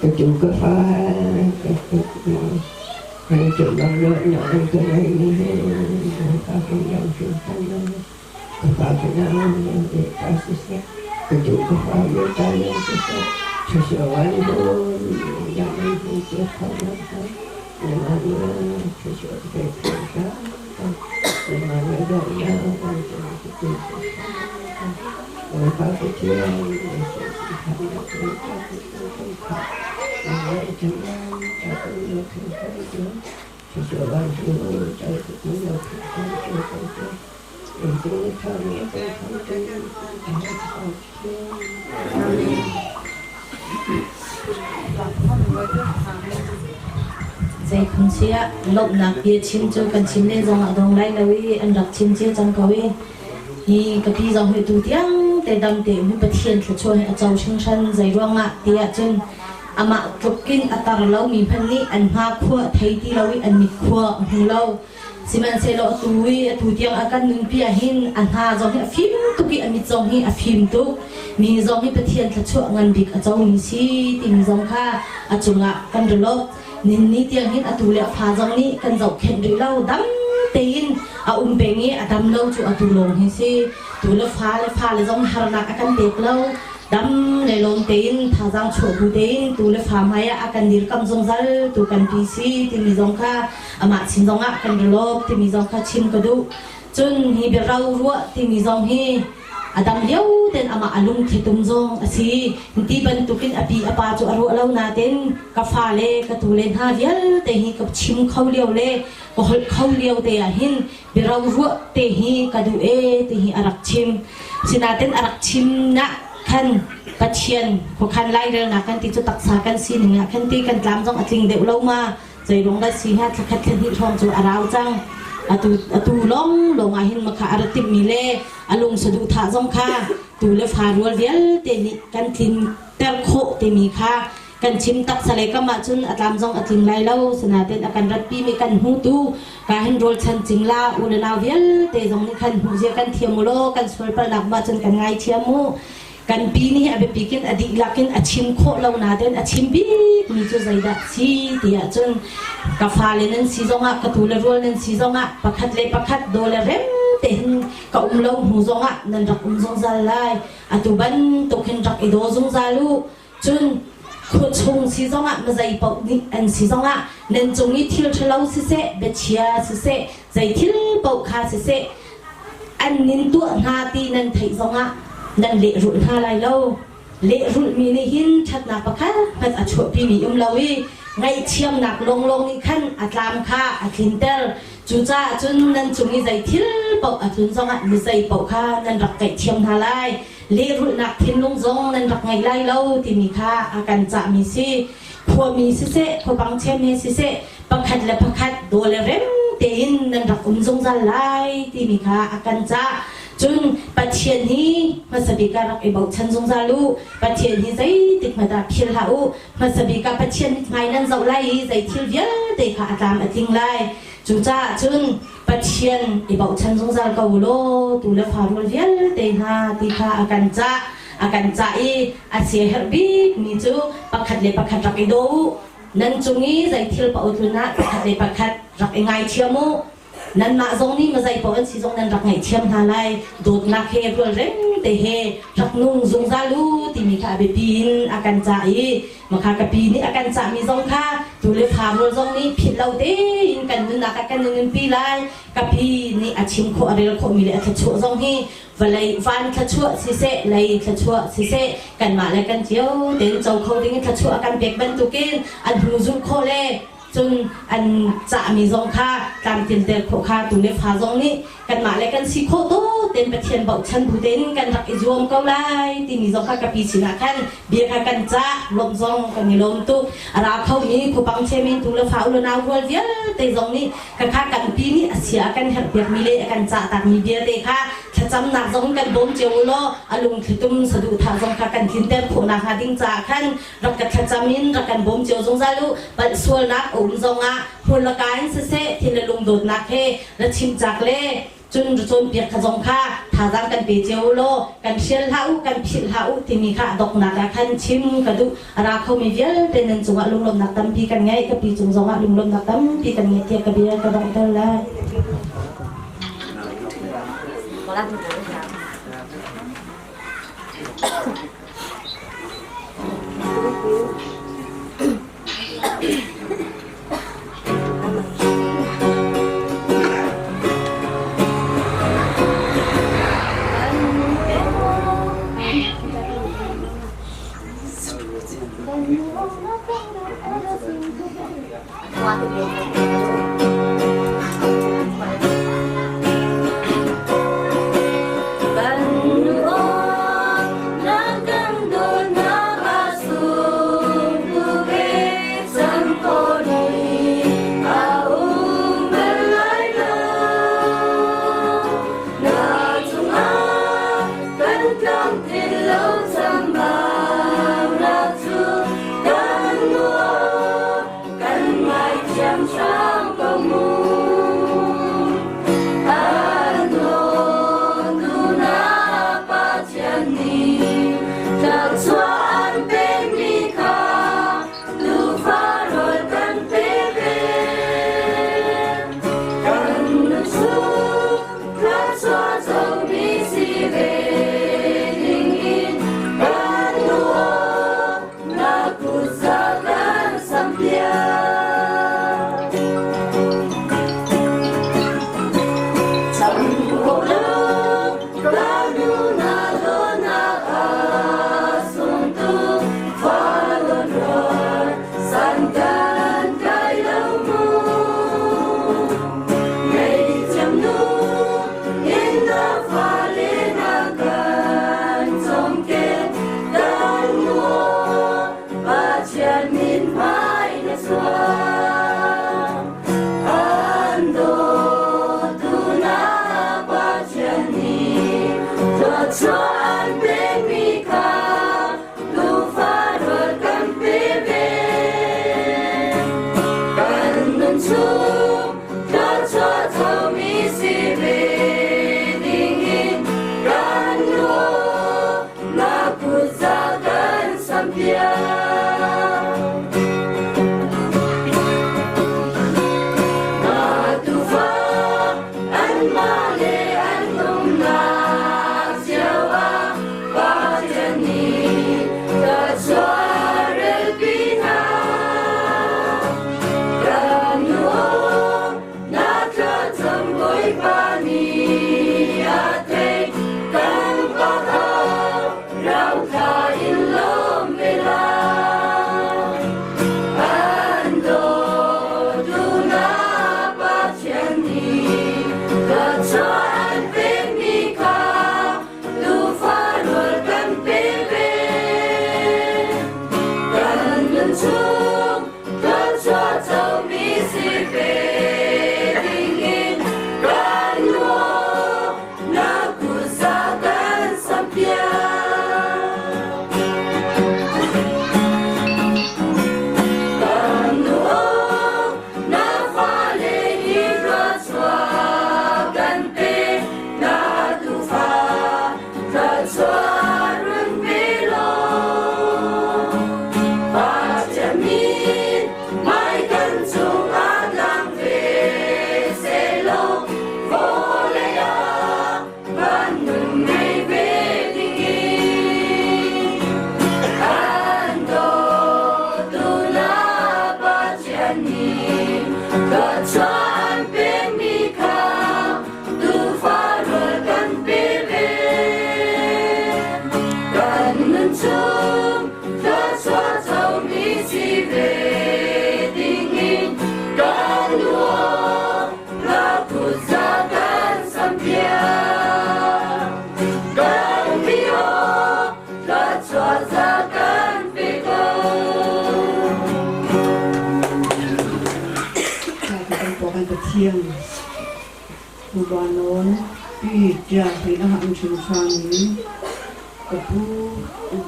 ka tu ka fa Zeiphun si ah lawmhnak bia chim cu kan chim len zongah dong lai lo i an rak chim cia cang ko i hi ka pi zong hi tu tiang te dam te um hi Pathian thluachuah hi a co hringhran zei ruangah ti ahcun amah tlukin a tar lomi hmanh nih an hmakhua thei ti lo i an mitkhua a hmu lo. Sihmanhsehlaw atu i atu tiang a kan nunpi ahhin a hna zong hi a fim tuk i a mit zong hi a fim tuk. Mi zong hi Pathian thluachuah ngan bik a comi si timi zong kha a cungah kan ri lo. Nihin ni tiang hin atu le a fa zong nih kan zohkhenh rih lo. Dam tein a um peng i a dam lo cu atu lawng hi si. Tu le fa le fa le zong harnak a kan pek lo. Dam le lawm tein thazaang chuah bu tein tu le fa hmai ah a kan dirkamh zungzal tu kan pi si timi zong kha amah chin zong ah kan ri lawp timi zong kha chim ka duh. Cun hi biaro ruah timi zong hi a dam lio ten amah a lungthli tum zong a si. Ti bantukin a pi a pa cu a ruah lo nain ka fa le ka tu le hna vialte hi ka chim kho lio le ka holh kho lio te ah hin biaro ruah te hi ka duh e ti hi a rak chim. Sinain a rak chim nak khan Pathian khuakhan lairelnak kan ti cu taksa kan sining ah khan ti kan tlam zong a tling deuh lo ma zeirung dah si hnga thlakhat thlahnih hrawng cu a rau cang. Atu atu lawng lawng ah hin makha a ra timhmi le a lung saduhthah zong kha tu le fa rual vialte nih kan tlinter khawh timi kha kan chim taksa lei kam ahcun a tlam zong a tling lai lo sinain a kan ratpi mi kan hmutu ka hin rawl chan cingla u le nau vialte zong nih khan hmuh zia kan thiam u law kan sual palnak ma cun kan ngaithiam mu kan pi nih a biapi kin a dihlak in a chim khawh lo nain a chim bik mi cu zeidah si ti ahcun ka fale nan si zongah ka tu le rual nan si zongah pakhat le pakhat daw le rem te hin ka um lo hnu zongah nan rak um zungzal lai atu bantuk hin rak i daw zungzal u Cun khuachung si zongah mazei paoh nih an si zongah nan cung i thil ṭhalo siseh, biachia siseh, zei thil paoh kha siseh, an nin tuah hna ti nan theih zongah nan lehrulh hna lai lo. Lehrulhmi nih hin ṭhatnak pakhat hmanh a chuahpimi um lo i ngaihthiamnak lawnglawng nih khan a tlam kha a tlinter. Cucaah cun nan cung i zei thil paoh a tlun zongah mi zei paoh kha nan rak ngaihthiam hna lai. Lehrulhnak thinlung zong nan rak ngei lai lo timi kha a kan cahmi si. Khuami siseh, khuapang chiami siseh, pakhat le pakhat daw le rem tein nan rak um zungzal lai timi kha a kan cah. Cun Pathian hi hmasa bik ah rak i bochan zungzal u. Pathian hi zeitik hmanh ah philh hlah u. Hmasa bik ah Pathian mithmai nan zoh lai i zei thil vialte kha a tlam a tling lai. Cucaah cun Pathian i bochan zungzal ko u law tu le fa rual vialte hna ti kha a kan cah. A kan cah i a siaherh bikmi cu pakhat le pakhat rak i daw u. Nan cung i zei thil paoh tlun ah pakhat le pakhat rak i ngaithiam u. Nanmah zong nih mazei paoh an si zong nan rak ngaihthiam hna lai. Dawtnak he rualrem te he rak nung zungzal u timi kha a biapi in a kan cah i makha ka pi nih a kan cahmi zong kha tu le fa rual zong nih philh lo tein kan nunnak ah kan nunpi lai. Ka pi nih a chim khawh a rel khawhmi le a thluachuah zong hi vawlei van thluachuah siseh lei thluachuah siseh kanmah le kan cio tein co kho ding in thluachuah a kan pek bantukin an hnu zulh khawh le cun an cahmi zong kha tlamtlinter khawh kha tu le fa zong nih kanmah le kan si khawh tawk tein Pathian bochan bu tein kan rak i zuam ko lai timi zong kha ka pi sinah khan bia kha kan cah lawmh zong kan i lawm tuk. A ra khomi khupang chairman tu le fa u le nau rual vialte zong nih ka kha kan pi nih a sia a kan herhpiakmi le a kan cahtakmi vialte kha thlacamnak zong kan bawm cio u law a lungthlitum saduhthah zong kha kan tlinter khawh nakhnga ding caah khan rak ka thlacam in rak kan bawm cio zungzal u. Palh sualnak a um zongah hmur le ka in siseh thin le lungdawtnak he ra chim cak le cun ra cawnpiak kha zong kha thazaang kan pe cio u law kan hrial hlah u, kan philh hlah u timi kha a donghnak ah khan chim ka duh. A ra khomi vialte nan cungah lunglawmhnak tampi kan ngei. Ka pi cung zongah lunglawmhnak tampi kan ngei tiah ka bia ka donghter lai. Anmah le an umnak cio ah. Ruanawn pi tia hlei na han hrin ṭhami ka pu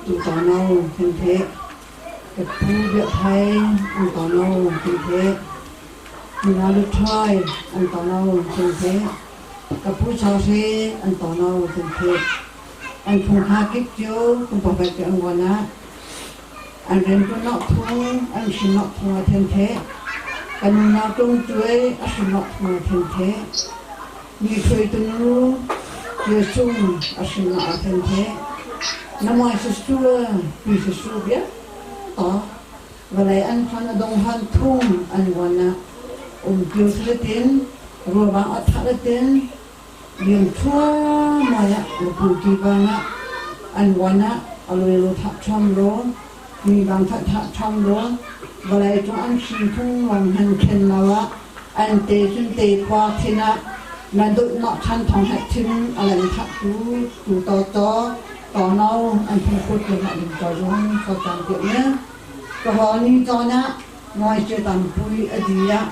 tu tano Thenphe, ka pu Biakthai an tano Thenphe, Nuna Luṭhai an tano Thenphe, ka pu Chauhre an tano Thenphe. An phung kip cio kum pakhat an uan ah an rianṭuannak phung, an hrinnak phung a then-the. Kan nunnak tlungcuai a hrinnak phung a then-the. Mi hruaitu nu Jesuh a hrinnak a then-the. Namai Sisua, Pi Sisu bia ta vawlei an hman a dong han thum an uan ah um cio thilitin ruabang a thah latin Liam thluahmah ah nupu tiva ah an uan ah a luilu thah ṭham law mi bang thah thah ṭham law vawlei cung an hrinphung wang han khen lo ah an te cun te khua thin ah na dawtnak ṭhan thong hek thin a lan thah tu tu to to to no an phungphut le mah ding to zong so cang piah ne ka ho ni ton ah Ngoi cu tampui a di ah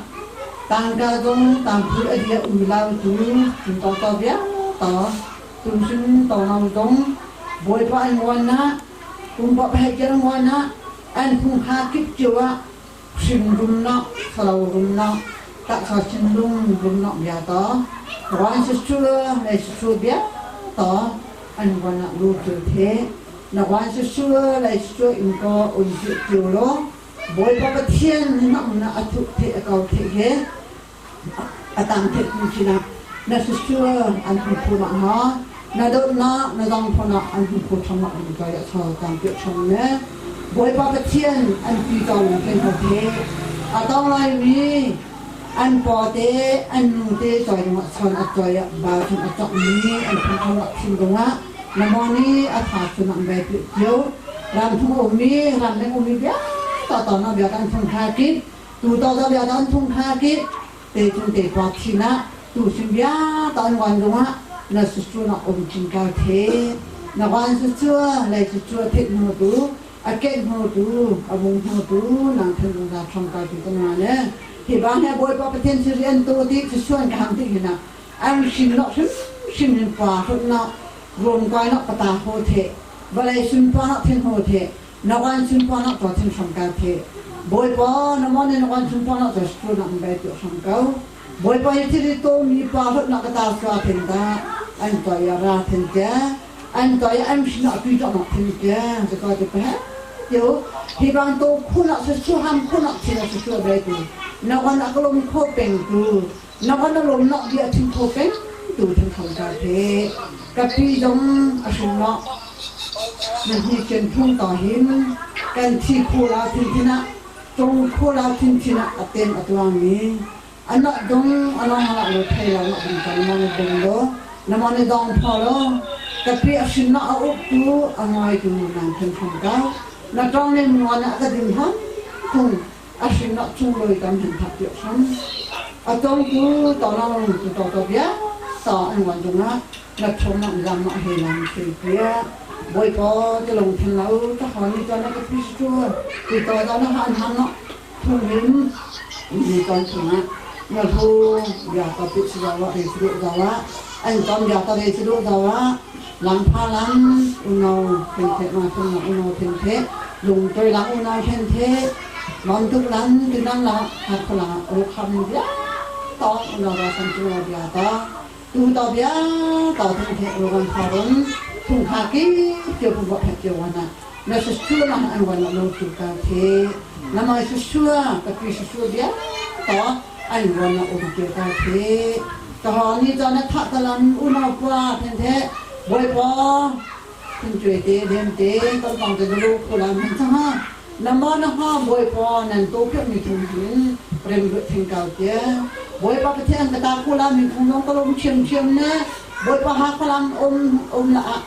tangka zong tampui a di ah ui lo tu cun to to bia to tu sin to no zong Bawipa an nguan ah kum pa pahai ker nguan ah an phung ha kip cio ah hrim rumnak salo rumnak taksa thinlung rumnak bia to wan si su le si su bia to an nguan ah lu tu the na wan si su le si su in ko un si cio lo Bawipa Pathian na a thuh the a kau the he a tang the tu sinah na susual an hmu phu ma ha na dawtnak na dang phonak an hmu phu thang ma in kai a chal tang pe chong ne Bawipa Pathian an pi tong ken ko the a tong lai mi an paw te an nu te choi dong chon a choi ba chon a chok mi an phu thang ma thin dong ah na mo ni a tha chun ang bai pi chiu ram thung ummi ram leng ummi bia to na bia kan thung kha kip tu to to bia kan thung kha kip te chung te kwa thina tu sin bia to an wan dungah na su chu na um chin ka the na wan su chu lai su chu the nu tu a ke nu tu a bung nu tu nang than dung da thong ka ti kan ma ne hi ba he boy pa pathian si rian tu ti chu suan ka hang ti hina an hrim nok hrim hrim hin pa hrut nok rum kai nok pata ho the Vawlei sunparnak thinho the na wan sunparnak to thin hram ka the Bawipa na mon in wan sunparnak to stu nak bai tu hram ko Bawipa hi thil to mi pa hlut nak ka ta sua thin da an to ya ra thin ke an to ya an shin a pi to nak thin ke se ko te pa tiêu hi bang to khu nak se su ham khu nak thin se su bai tu na wan akalom kho peng tu na wan alom nak dia thin kho peng tu thin kham ka the Ka pi zong a hring lo. Na hniken phung to hin kan thi khula thinphin ah tung khula thinphin ah a tem a tuangmi anah dong along ala lo thei lo na um kan mon dong lo na mon dong pho lo ka pi a hrin na a uk tu a ngai tu nan thin phung ka na tong ne muan a ka dim ham thung a hrin na chung loi tam hin thak tiok sam a tong tu to long tu to to bia to an wan dung ah na chungah lam ah he lam sui piah Bawipa ti lungthin lo ka hawn ni tuan ka phi chu ti to da na han han no thung hin ni ton chungah na hu ya ta pi si wa re si do wa an ton ya ta re si do wa lam pha lam uno then the ma thung na uno then the lung toi lang uno then the mon tuk lam tu nang la ha khala o kham bia to uno ra san chu bia ta Tu to bia to thung the ruan tha run thung kha ki kyo phu bo phet kyo wana na su su na an wan lo tu ka the na mai su su ka pi su su bia to an wan na um kyo ka the ka ho ni to na tha ta lam u na kwa then the boi po thun chue te dem te kan tong te lu khu lam hin cha ha na mo na ha boi po nan to pyo mi thung hin rem lu thing kau tia Bawipa Pathian ka ta kula mi phung nong ka lung thiam thiam ne Bawipa ha ka lam um um la ah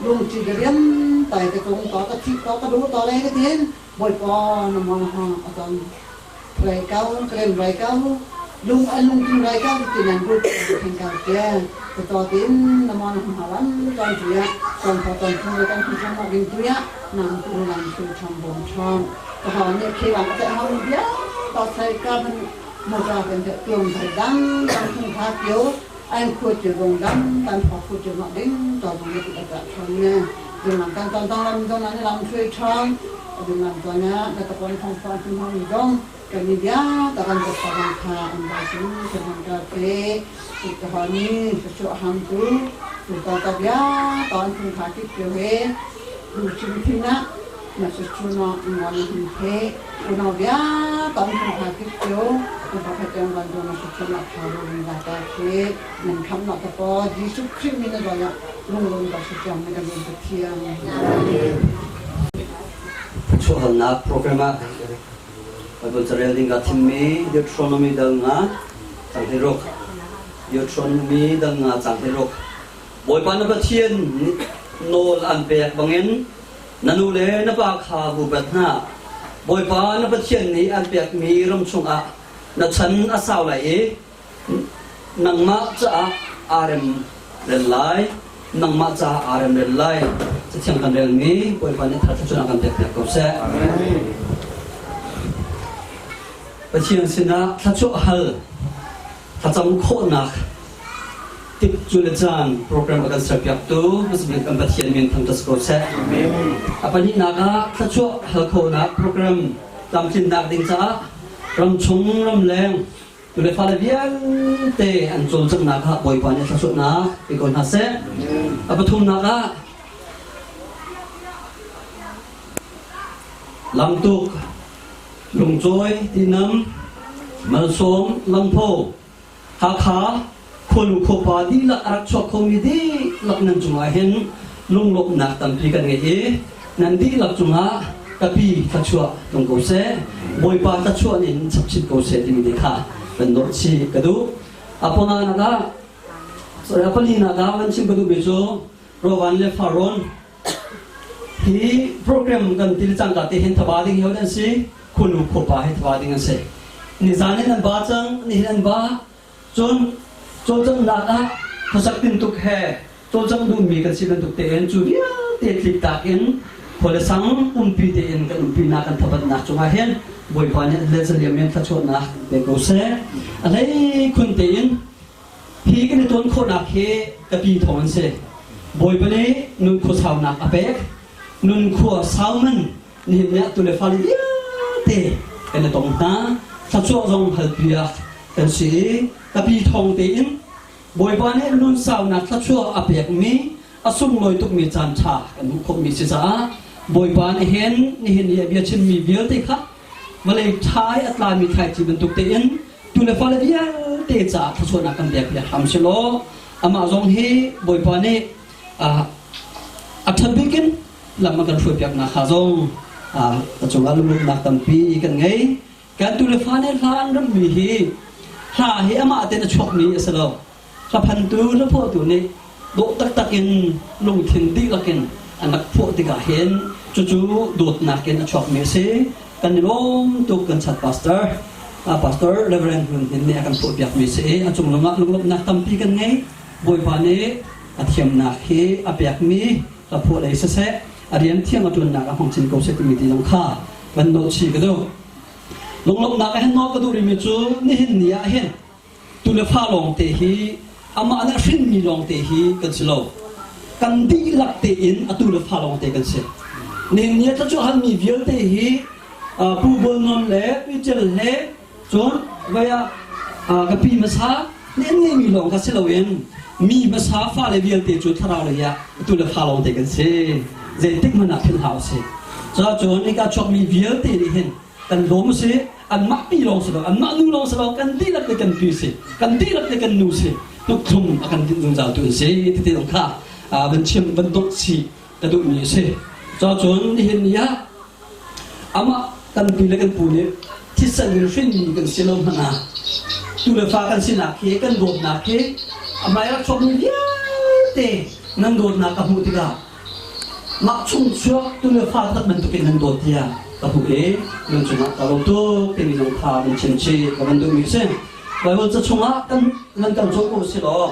lung chi ka riam tai ka tung to ka thi to ka du to le ka tin Bawipa na mo na ha aton rai kau krem rai kau lung an lung tu rai kau tin an gut thing kau tia ka to tin na mo na ha lam ton tuya ton tho ton thu kan thu cham ma ding tuya nam tu lam su cham bom chom ka ha ne khi wang te ha bia to sai ka man Motor kan tuang thai dang dang thung tha kio An khua cio zong dam kan phok khu cio mak ding to zong na kut a ṭhang ne. Dung lam kan ton tong lam zong na lam hruai ṭhang. Dung lam ton na na takon thong fa tu hong zong kan ni bia ta kan ta sarang kha an ba sin kan hang ka te ka ha ni sa hang tu tu ta ta bia ton thung kha kip cio he lu chim thina na su chu no ngol hin the unau bia ton thung kha kip cio tu pa kha chang ban do na su chu na tha ru ring la ta the nan kham na ta po Jesu Christ min na do ya lung lung ba su chang na kan ta thiam. Chuahalnak program ah Bible carel ding ka thimmi Deuteronomy dal nga cang hi ruk. Deuteronomy dal nga cang hi ruk. Bawipa na Pathian nawl an pek bangin na nu le na pa kha upat hna. Bawipa na Pathian nih an pekmi ram chungah na chan a sau lai i nangmah caah aa rem rel lai. Nangmah caah aa rem rel lai. Cathiang kan relmi Bawipa nih thar thluachuah kan pek piak ko seh. Pathian sinah thluachuah hal thlacam khawhnak tik cu le caan program a kan serpiaktu hmasabik kan Pathian min thangṭhat ko seh. A pahnihnak ah thluachuah hal khawhnak program tlamtlinnak ding caah ramchung ramleng tule fale vialte an cawlcanghnak ah Bawipa nih thluachuahnak pe ko hna seh. A pathumnak ah lamtuk Lungcawi, Tinam, Malsawm, Langpho, Hakha, khuanu khuapa dihlak a rak chuak khomi dihlak nan cungah hin lunglawmhnak tampi kan ngei i nan dihlak cungah kapi thluachuah tlung ko seh, Bawipa thluachuah nih hin chapchit ko seh timi te kha kan nawrh chih ka duh. A panganak ah, sorry, a palinak ah kan chim ka duhmi cu Rovan le Faron Hi program kan til cangka te hin thaba ding hi an si, khunu khuapa hi thaba ding an si. Nizan in an ba cang, nihin an ba. Cun cawlcanghnak ah khuasak tintuk he cawlcangh duhmi kan si bantuk tein cu vialte tliktak in khua le sang umpi tein kan umpinak kan thabatnak cungah hin Bawipa nih le zaliam in thluachuahnak pe ko seh. A hlei khun tein Hi kan i tawn khawhnak hi ka pi thawng an si. Bawipa nih nun khua saunak a pek. Nun khua sau man nihin ni ah tu le fale vialte kan i tong hna. Thluachuah zong halpiak kan si i ka pi thawng tein Bawipa nih nun saunak thluachuah a pekmi a sunglawi tukmi caan ṭha kan hmuh khawhmi si caah Bawipa nih hin nihin i a bia chimmi vialte kha vawlei ṭha i a tlami thlaici bantuk tein tu le fale vialte caah thluachuahnak kan pek piak hram selaw amah zong hi Bawipa nih a ṭhat bik in lam a kan hruai piaknak kha zong a cungah lunglawmhnak tampi kan ngei. Kan tu le fa nih hla an rammi hi hla hi amah tein a chuakmi a si lo. Hlaphantu hlaphuahtu nih dawh taktak in lungthin dihlak in an rak phuah tikah hin cucu dawtnak in a chuakmi a si. Kan i lawm tuk kan chat pastor. Pastor Reverend Hlun Hnin nih a kan phuahpiakmi si i a cung lungah lunglawmhnak tampi kan ngei. Bawipa nih a thiamnak hi a pekmi hlaphuah lei siseh a rian thiam a ṭuannak ah hmang chin ko seh timi ti zong kha kan nawl chih ka duh. Lunglawmhnak ah hin nawl ka duh rihmi cu nihin ni ah hin tu le fa lawngte hi amah nih a hrinmi lawngte hi kan si lo. Kan dihlak tein atu le fa lawngte kan si. Nihin ni ah thluachuah halmi vialte hi Pu Bual Nawn le Pi Cel he cun vai ah ka pi hmasa nih an ngeihmi lawng kha si loin mi hmasa fale vialte cu thlarau lei ah atu le fa lawngte kan si. Zeitik hmanh ah philh hlah usih. Cuahcun hika chuakmi vialte nih hin kan lawm si anmah pi lawng si lo anmah nu lawng si lo kan dihlak le kan pi si kan dihlak le kan nu si tukthlum a kan dinh zungzal tu an si tete zong kha van chim van dawt si ka duhmi a si. Cuahcun nihin ni ah amah kan pi le kan pu nih thisen in hrinmi kan si lo hmanh ah tu le fa kan sinak hi kan dawtnak hi amai rak chuakmi vialte nan dawtnak ka hmuh tikah mah chung chuak tu le fa tak bantukin nan dawt tiah ka hmuh i nan cungah ka lawm tuk timi zong kha van chim chih ka van duhmi a si. Bible ca chungah kan nan kan cawn ko si law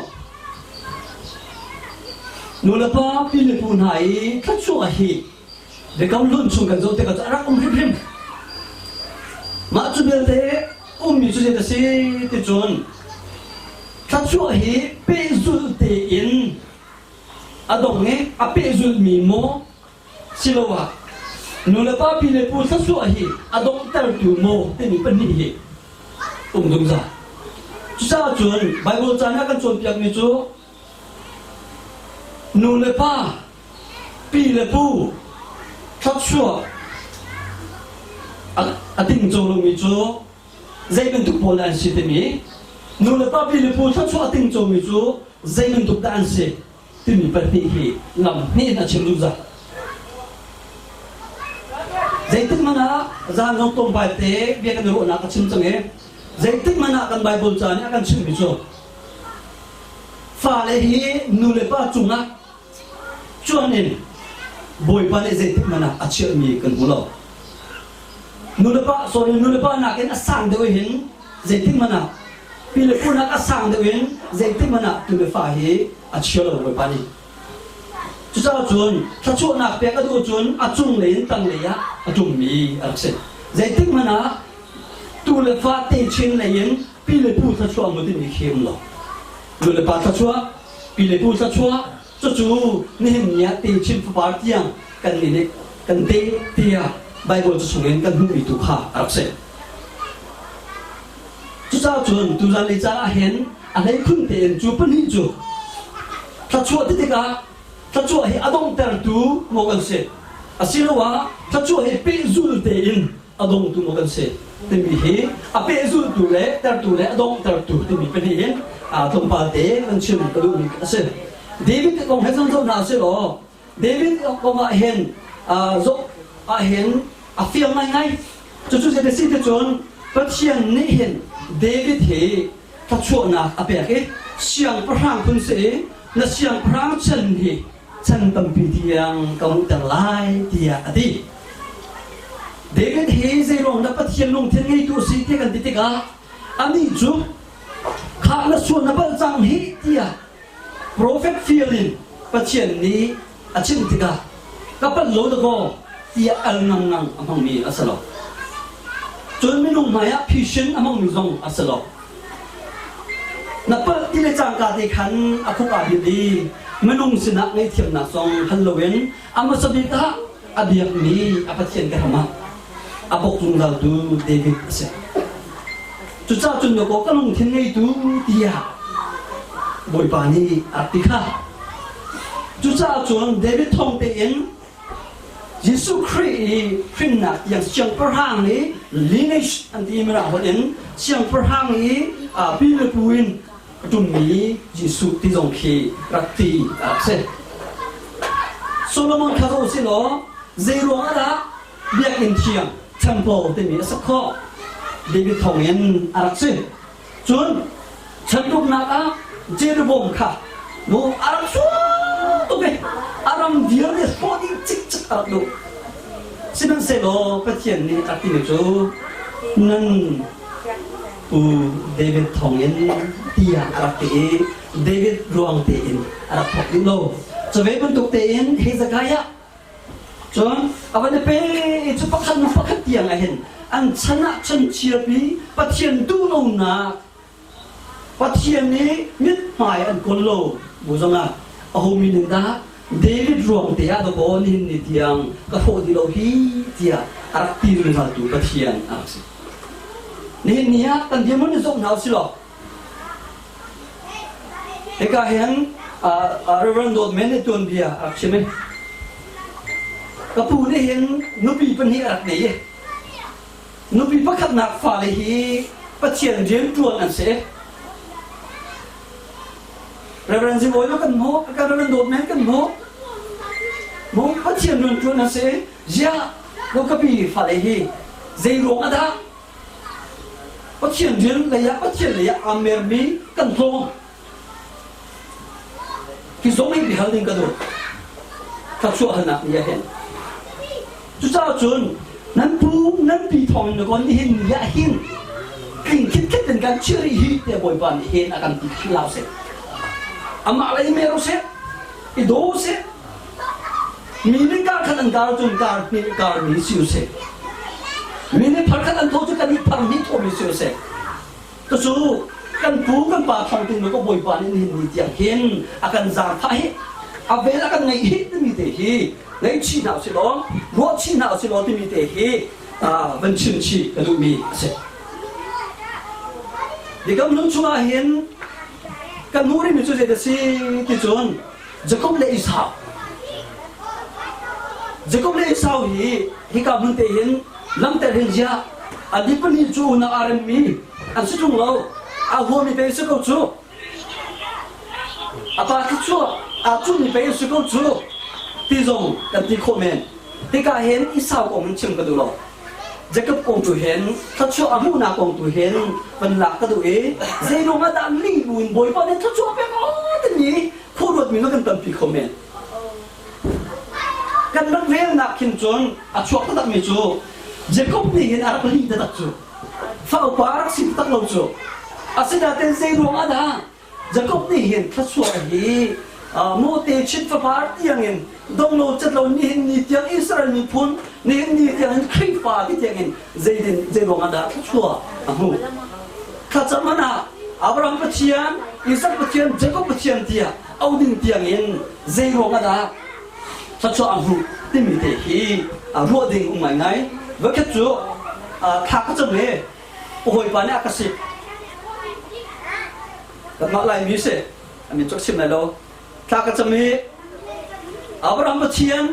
nu le pa pi le pu hna i thluachuah hi biakam hlun chung kan zoh tikah a rak um hrimhrim. Mah cu belte ummi cu zei a si ti cun thla. Thluachuah hi pehzulh tein a dong i a pehzulhmi maw siloah nulepa pi le pu thluachuah hi a donghtertu maw timi pahnih hi um zungzal. Cucaah cun Baibal ca nih a kan cawnpiakmi cu nu le pa, pi le pu thluachuah a tingco lomi cu zei bantuk pawl dah an si timi nu le pa pi le pu thluachuah a tingcomi cu zei bantuk dah an si timi pahnih hi lam hnih in a chim zungzal. Zeitik hmanh ah zan zong tlawmpal te bia kan i ruahnak a chim cang i zeitik hmanh ah kan Bible ca nih a kan chimhmi cu fale hi nu le pa cungah cuan in Bawipa nih zeitik hmanh ah a chiahmi kan hmu lo. Nulepa sorry nulepa nakin a sang deuh hin zeitik hmanh ah pi le pu nak a sang deuh in zeitik hmanh ah tu le fa hi a chia lo Bawipa nih. Cucaah cun thluachuahnak pek a duh cun a cung lei in tang lei ah a ṭummi a rak si. Zeitik hmanh ah tu le fa techin lei in pi le pu thluachuah mu timi khi um lo. Nu le pa thluachuah, pi le pu thluachuah, cucu nihin ni ah techin fapar tiang kan nih nih kan te tiah Baibal cu chungin kan hmuhmi tu kha a rak si. Cucaah cun tuzan lei caan ah hin a hleikhun tein cu pahnih cu thluachuah ti tikah thluachuah hi a donghtertu maw kan si asiloah thluachuah hi pehzul tein a dongtu maw kan si timi hi a pehzultu le tertu le a donghtertu timi pahnih hin tlawmpal te kan chim ka duhmi a si. David kong he zong zoh hna sih law David kong ah hin zoh ah hin a fiang ngaingai. Cucu zei si ti cun Pathian nih hin David hi thluachuahnak a pek i siangpahrang phun si i na siangpahrang chan hi chan tampi tiang ka nguhter lai tiah a ti. David hi zeiruang dah Pathian lungthin ngeitu a si ti kan ti tikah anih cu khah na sual na palh cang hi tiah Profet fial in Pathian nih a chimh tikah ka panh lo dakaw tiah al ngangngang a hmangmi a si lo. Cun minung hmaiah phisin a hmangmi zong a si lo. Na palh ti le cangka te khan a khuk aa bil i minung sinah ngaihthiamnak zong hal loin a hmasa bik ah a biakmi a Pathian ka ram ah a bawk zungzaltu David a si. Cucaah cun na ka lungthin ngeitu tiah Bawipa nih a ti kha. Cucaah cun David thawng tein Jesuh Khrih i hrinnak tiang siangpahrang i lineage an ti mirang holh in siangpahrang i pi le pu in a ṭummi Jesuh ti zong khi rak ti a rak si. Solomon kha zoh usih law zeiruang ah dah biakinn thiang temple timi a sak khawh? David thawngin a rak si. Cun chanruknak ah Jeroboam kha mu a rak sual tuk i a ram vialte hrawh dih cikcek a rak duh. Sihmanhsehlaw Pathian nih a timi cu nan Pu David thawngin tiah a rak ti i David ruang tein a rak thawk dih lo. Cu ve bantuk tein Hezekiah cun a van i pe i cu pakhat hnu pakhat tiang ah hin an chan ah chan chiapi Pathian duh lonak Pathian nih mithmai an kawl lo bu zongah aho min in dah David ruang te ah dakaw nihin ni tiang ka hrawh dih lo hi tiah a rak ti zungzaltu Pathian a rak si. Nihin ni ah kan dirhmun in zoh hna usih law hika hin Reverend Dawt Men nih tuanbia a rak chim i ka pu nih hin nupi pahnih a rak nei i Nupi pakhatnak fale hi Pathian rianṭuan an si. Reverend Zingawi kan hmuh, kan Reverend Dawt Men kan hmuh. Mu Pathian rianṭuan an si. Ziah kapi fale hi zei ruang ah dah Pathian rian lei ah Pathian lei ah aa mermi kan tlawm. Hi zong hi bihal ding ka duh. Thluachuah halnak ni ah hin. Cucaah cun nan pu nan pi thawng in na kon nihin ni ah hin tling khitkhet in kan chiah rih hi tiah Bawipa nih hin a kan ti khi lau seh. Amah lei mer seh, i daw seh. Mi nih kar khat an kar cun kar hnih kar mi si u seh. Mi nih phar khat an tho cu kan i phar hnih thomi si u seh. Cucu Kan pu kan pa thawng tin ko Bawipa nih nihin ni tiang hin a kan zaangfah hi a vel a kan ngeih hi timi te hi ngei chih hna usih law ruah chih hna usih law timi te hi van chim chih ka duhmi a si. Biakam hlun chungah hin kan hmuh rihmi cu zei si ti cun Jakob le Esau. Jakob le Esau hi hika hmun te hin lamter hin ziah an hi pahnih cu unau aa remmi an si ṭung lo. Aa huami pei si ko cu. A pa khi cu aa cuhmi pei si ko cu ti zong kan ti khawh men. Hika hin Esau kong hin chim ka duh lo. Jakob kong tu hin thluachuah a hmuhnak kong tu hin van lak ka duh i zeiruang ah dah lih buin Bawipa nih thluachuah pek aw timi khuaruatmi na kan tampi kho men. Kan rak relnak khin cun a chuak taktakmi cu Jakob nih hin a rak lih taktak cu fa upa a rak si taktak lo cu. Asinain zeiruang ah dah Jakob nih hin thluachuah hi Mote chin fapar tiangin donglo catlo nihin ni tiang Israel miphun nihin ni tiangin Khrihfa ti tiangin zeidin zeiruang ah dah thluachuah a hmuh? Thlacam hmanh ah Abraham Pathian, Isaac Pathian, Jakob Pathian tiah au ding tiangin zeiruang ah dah thluachuah a hmuh timi te hi ruah ding um ngaingai. Voikhat cu thla ka cam i hawipa nih a ka sik. Kanmah Laimi si, a min cu ka chim lai lo. Thla ka cam i Abraham Pathian,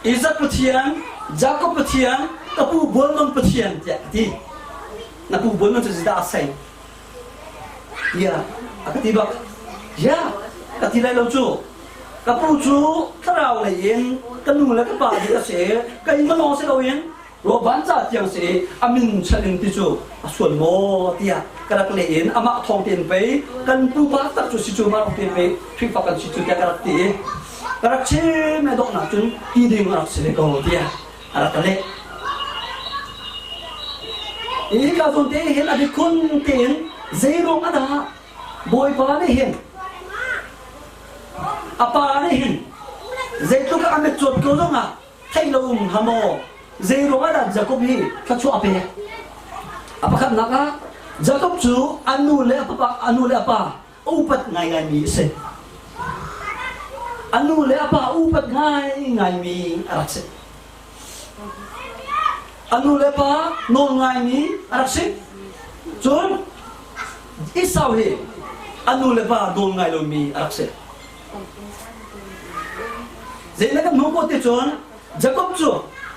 Isaac Pathian, Jakob Pathian, ka pu Bualman Pathian tiah ka ti. Na pu Bualman cu zeidah a sei? Tiah a ka ti bak. Ya, ka ti lai lo cu. Ka pu cu thlarau lei in ka nu le ka pa nih a si i keimah lawng si loin Ruahban ca tiang si a min chan in ti cu a sual maw tiah ka rak leh in amah thawng tein pei kan pupa tak cu si cu mah tein pei Khrihfa kan si cu tiah ka rak ti i ka rak chim i donghnak cun ti ding a rak si ve ko tiah a rak ka leh. Hi ka zawn te hin a bikhun tein zeiruang ah dah Bawipa nih hin a pa nih hin zeitluk a mit cuat ko zongah theih lo um hnga maw? Zei ruangah dah Jakob hi thluachuah a pek? A pakhatnak ah Jakob cu a nu le a pa a nu le a pa upat ngaingaimi a si. A nu le a pa upat ngaingaimi a rak si. A nu le pa nawl ngaimi a rak si. Cun Esau hi a nu le pa nawl ngai lomi a rak si. Zei na kan hmuh ko ti cun Jakob cu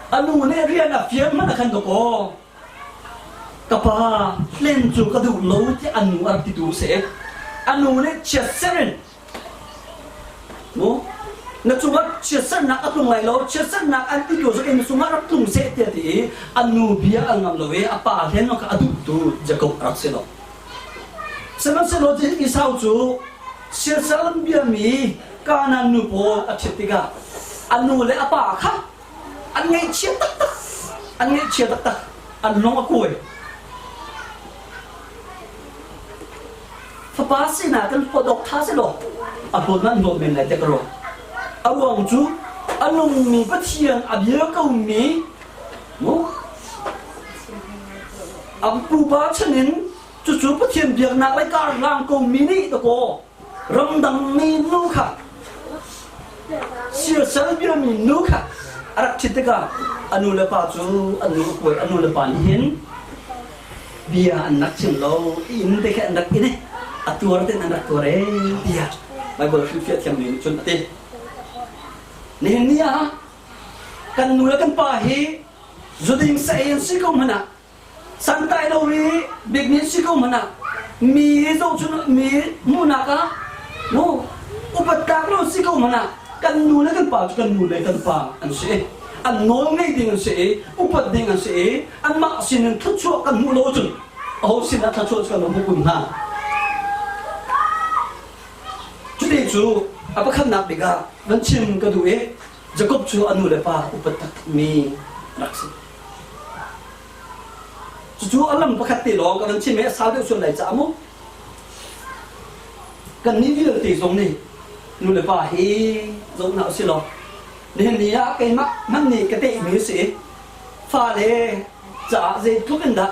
a nu nih rian a fial hmanh a khan dawk aw. Ka pa hlen cu ka duh lo tiah a nu a rak titu a si. A nu nih chiatser in mu na cungah chiatsernak a tlung lai lo chiatsernak an ti tu in cungah rak tlung seh tiah ti i a nu bia a ngam lo i a pa hlen kha a duhtu Jakob a rak si lo. Sihmanhsehlaw Esau cu siasal an biami Kanaan nu pawl a ṭhit tikah a nu le a pa kha an ngaihchia taktak, an ngaihchia taktak, an lung a kuai. Fapa sinak in hlawt awk ṭha selaw a hlawt nan hlawt men lai tiah ka ruah. A ruang cu a nungmi Pathian a bia komi mu a pupa chan in cucu Pathian biaknak lei karhlang komi nih dakaw ramdang mi nu kha siasal biami nu kha a rak ṭhit tikah a nu le pa cu an nu a kuai a nu le pa nih hin bia an rak chim lo inn te kha an rak in i a tuar ten an rak tuar ee tiah Baibal hrilhfiah thiam mi nih cun a ti. Nihin ni ah kan nu le kan pa hi zuding saei an si ko hmanh ah santai lo i bikmi si ko hmanh ah mi zohchun mi hmuhnak ah mu upat tlak lo si ko hmanh ah kan nu le kan pa cu kan nu le kan pa an si an nawl ngei ding an si i upat ding an si i anmah sinin thluachuah kan hmuh lo cun aho sinah thluachuah cu kan hmu kun hnga cuti cu a pakhatnak bik ah van chim ka duh i Jakob cu a nu le pa upat taktakmi rak si. Cucu a lam pakhat te lawng ka van chim i a sau deuh sual lai caah mu. Kannih vialte zong nih nu le pa hi zoh hna usih law nihin ni ah keimah hmanh nih ka tehmi a si i fale caah zeitluk in dah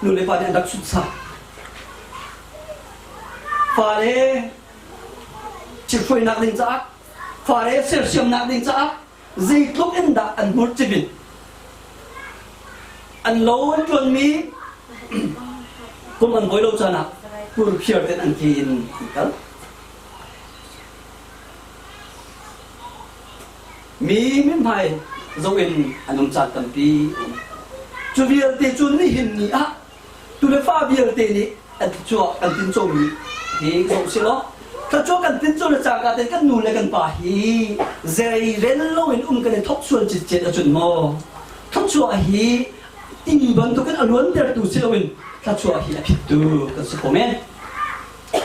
nu le pa nih an rak sunsak. Fale chimhruainak ding caah, fale sersiamnak ding caah zeitluk in dah an hmur cibin. An lo an ṭuanmi kum an voi lo caan ah purphiar ten an ki in an kal. Mi mithmai zoh in an um caan tampi um. Cu vialte cu nihin ni ah tu le fa vialte nih an thluachuah kan tincomi hi zoh si law thluachuah kan tinco le cangka ten kan nu le kan pa hi zei rel loin um kan i thok sual citcet ahcun maw thluachuah hi ti bantukin a luantertu si loin thluachuah hi a phittu kan si kho men.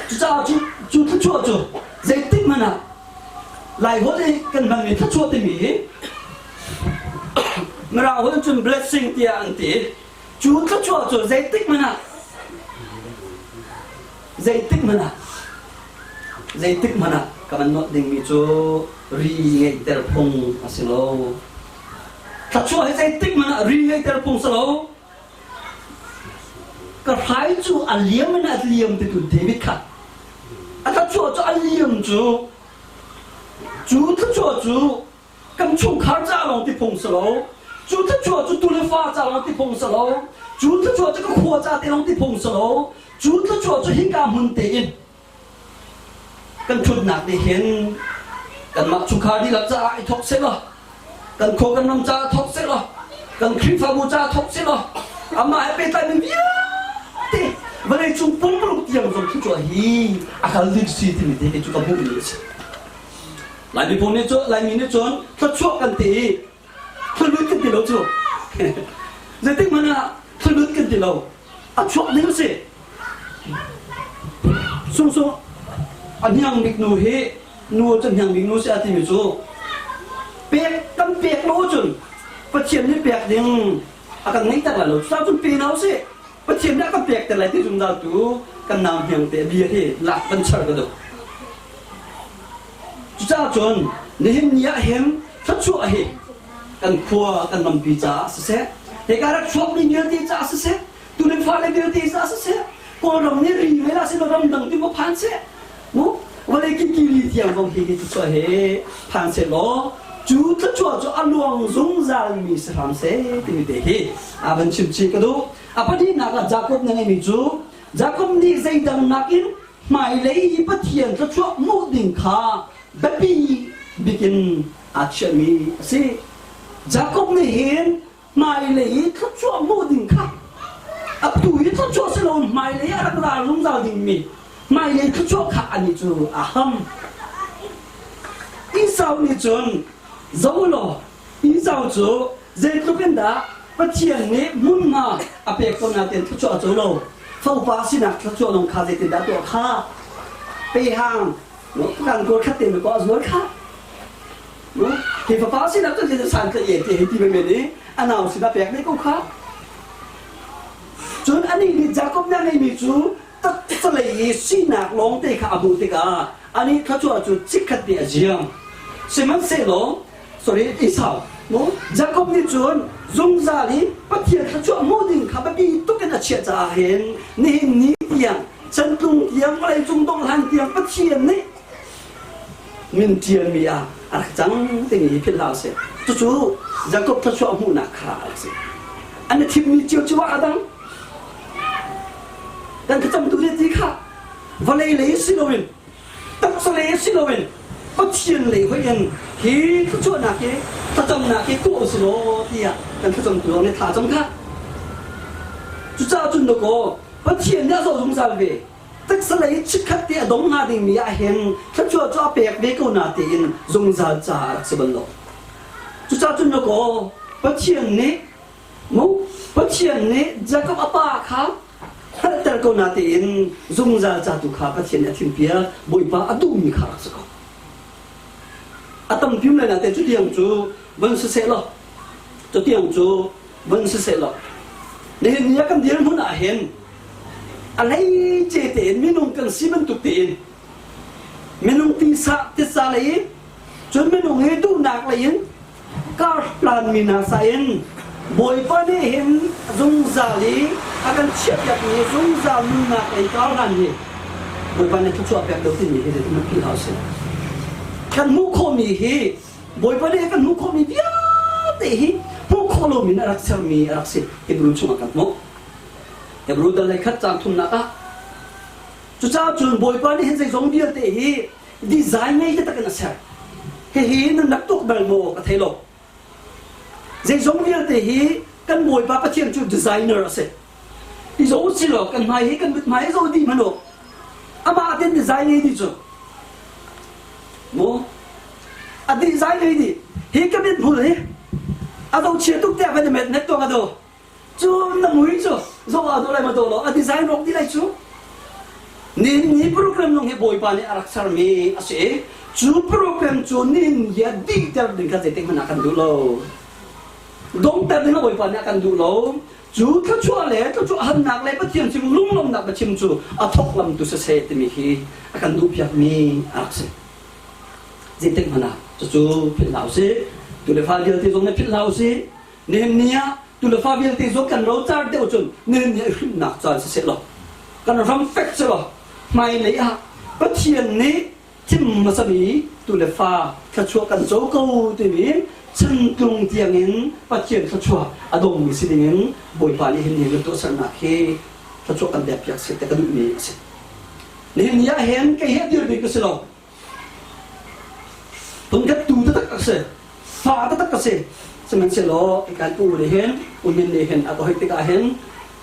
Cucaah cu cu thluachuah cu zeitik hmanh ah Laiholh i kan hmanmi thluachuah timi hi Mirang holh cun blessing tiah an ti. Cu thluachuah cu zeitik hmanh ah zeitik hmanh ah zeitik hmanh ah ka van nolh dingmi cu ri ngeihter phung a si lo. Thluachuah hi zeitik hmanh ah ri ngeihter phung si lo. Ka hrai cu a liam in a liam titu David kha a thluachuah cu a liam cu cu thluachuah cu kan chungkhar ca lawng ti phung si lo cu thluachuah cu tu le fa ca lawng ti phung si lo cu thluachuah cu ka khua ca te lawng ti phung si lo cu thluachuah cu hika hmun te in Kan ṭhutnak nih hin kanmah chungkhar dihlak caah i thawk sehlaw, kan khua kan ram caah thawk sehlaw, kan Khrihfabu caah thawk sehlaw, amah he pehtlaimi vialte vawleicung pumpuluk tiang zong thluachuah hi a kal ding si timi te hi cu ka hmuhmi a si. Lai miphun nih cun Laimi nih cun thluachuah kan ti i thlulut kan ti lo cu. Zeitik hmanh ah thlulut kan ti lo. A chuak ding a si. Sungsung a hniang bik nu hi nu cu hniang bik nu si a timi cu pek kan pek lo cun Pathian nih pek ding a kan ngeihter lai lo. Cucaah cun pe hna usih. Pathian nih a kan pek ter lai ti zungzal tu kan nau hniang te bia hi lak kan char ka duh. Cucaah cun nihin ni ah hin thluachuah hi kan khua kan rampi caah siseh, hika rak chuakmi vialte caah siseh, tu le fale vialte caah siseh, Kawlram nih ri ve lah sih ram dang ti maw phan seh, mu vawlei kikili tiang zong hi hi thluachuah hi phan seh law cu thluachuah cu a luang zungzal mi si hram seh timi te hi a van chim chih ka duh. A pahnihnak ah Jakob na ngeihmi cu Jakob nih zeidang nakin hmailei i Pathian thluachuah hmuh ding kha biapi bik in aa chiahmi a si. Jakob nih hin hmailei i thluachuah hmuh ding kha atu i thluachuah si loin hmailei a rak ra zungzal dingmi hmailei thluachuah kha anih cu a ham. Esau nih cun zo law Esau cu zeitluk in dah Pathian nih hmunhma a pek ko nain thluachuah a co lo. Fapa sinak thluachuah lawng kha zeitindah tuah kha pehang kan kawl khat te ko a zual kha hi fapa sinak cu ti san tla ye ti hei ti men i a nau sinah pek ne ko kha cun anih nih Jakob nih a ngeimi cu taksalei i sinak lawng te kha a hmuh tikah anih thluachuah cu chikkhat te a ziang sihmanhsehlaw sorry Esau mu Jakob nih cun zungzal i Pathian thluachuah hmuh ding kha biapi tuk in a chiah caah hin nihin ni tiang chantlung tiang vawlei cung dongh hlan tiang Pathian nih min ṭialmi ah a rak cang timi hi philh hlah usih. Cucu Jakob thluachuah hmuhnak kha a rak si. An i thimmi ciocio ah a dang. Kan thlacamtu nih ti kha vawlei lei si loin taksa lei si loin Pathian lei hoih in hi thluachuahnak hi thlacamnak hi tuah usih law tiah kan thlacamtu lawng nih thla cam kha. Cucaah cun dakaw Pathian nih a zoh zungzal ve. Taksa lei chikkhat te a dong hnga dingmi ah hin thluachuah cu a pek ve ko na tiin zungzal ca a rak si bal lo. Cucaah cun dakaw Pathian nih mu Pathian nih Jakob a pa kha hngalhter ko na tiin zungzal ca tu kha Pathian nih a thimpiak Bawipa a duhmi kha rak si ko. A tampi um lai nain cutiang cu van si seh law cutiang cu van si seh law nihin ni ah kan dirhmun ah hin a hleice tein minung kan si bantuk tein minung tisa titsa lei cun minung hi duhnak lei in kar hlanmi hna sa in Bawipa nih hin zungzal i a kan chiahpiakmi zungzal nunnak lei kar hlan hi. Bawipa nih thluachuah pek lo timi hi zeitin philh hlah usih. Kan hmuh khawhmi hi Bawipa nih kan hmuh khawhmi vialte hi hmuh khawh lomi in a rak sermi a rak si. Hebrew chungah kan hmuh. Hebrew dal lei khat caang thumnak ah cucaah cun Bawipa nih hin zeizong vialte hi design ngei taktak in a ser. Hihi nan rak tuk bal maw ka thei lo. Zeizong vialte hi kan Bawipa Pathian cu designer a si. I zo si lo kan hmai hi kan mithmai hi zo dih hmanh u. Amah ten design ngei dih cu. Mu a design ngei dih. Hi ka mithmul hi a zo chia tuk tiah van i met net tuang a do. Cu na mui cu zo a do lai ma do lo a design rawk dih lai cu. Ni ni program lung hi Bawipa nih a rak sermi a si i cu program cu nin hi a dihter ding kha zeitik hmanh ah kan duh lo. Dongter ding ah Bawipa nih a kan duh lo. Cu thluachuah le thluachuah hannak le Pathian sin lunglawmhnak biachim cu a thawk lam tu siseh timi hi a kan duhpiakmi a rak si. Zeitik hmanh ah cucu philh hlah usih. Tu le fa vialte zong nih philh hlah usih. Nihin ni ah tu le fa vialte zong kan rocar deuh cun nihin ni ah hrimhnak caan siseh law kan ram fek seh law hmailei ah Pathian nih thim hmasami tu le fa thluachuah kan co ko timi chantlung tiangin Pathian thluachuah a dongmi si dingin Bawipa nih hin ni tuahsernak hi thluachuah kan pekpiak seh ti ka duhmi a si. Nihin ni ah hin kei hi a dir bik ka si lo. Phungkhat tu taktak a si. Fa taktak ka si. Sihmanhsehlaw kan pu nih hin unhin nih hin a ka hoih tikah hin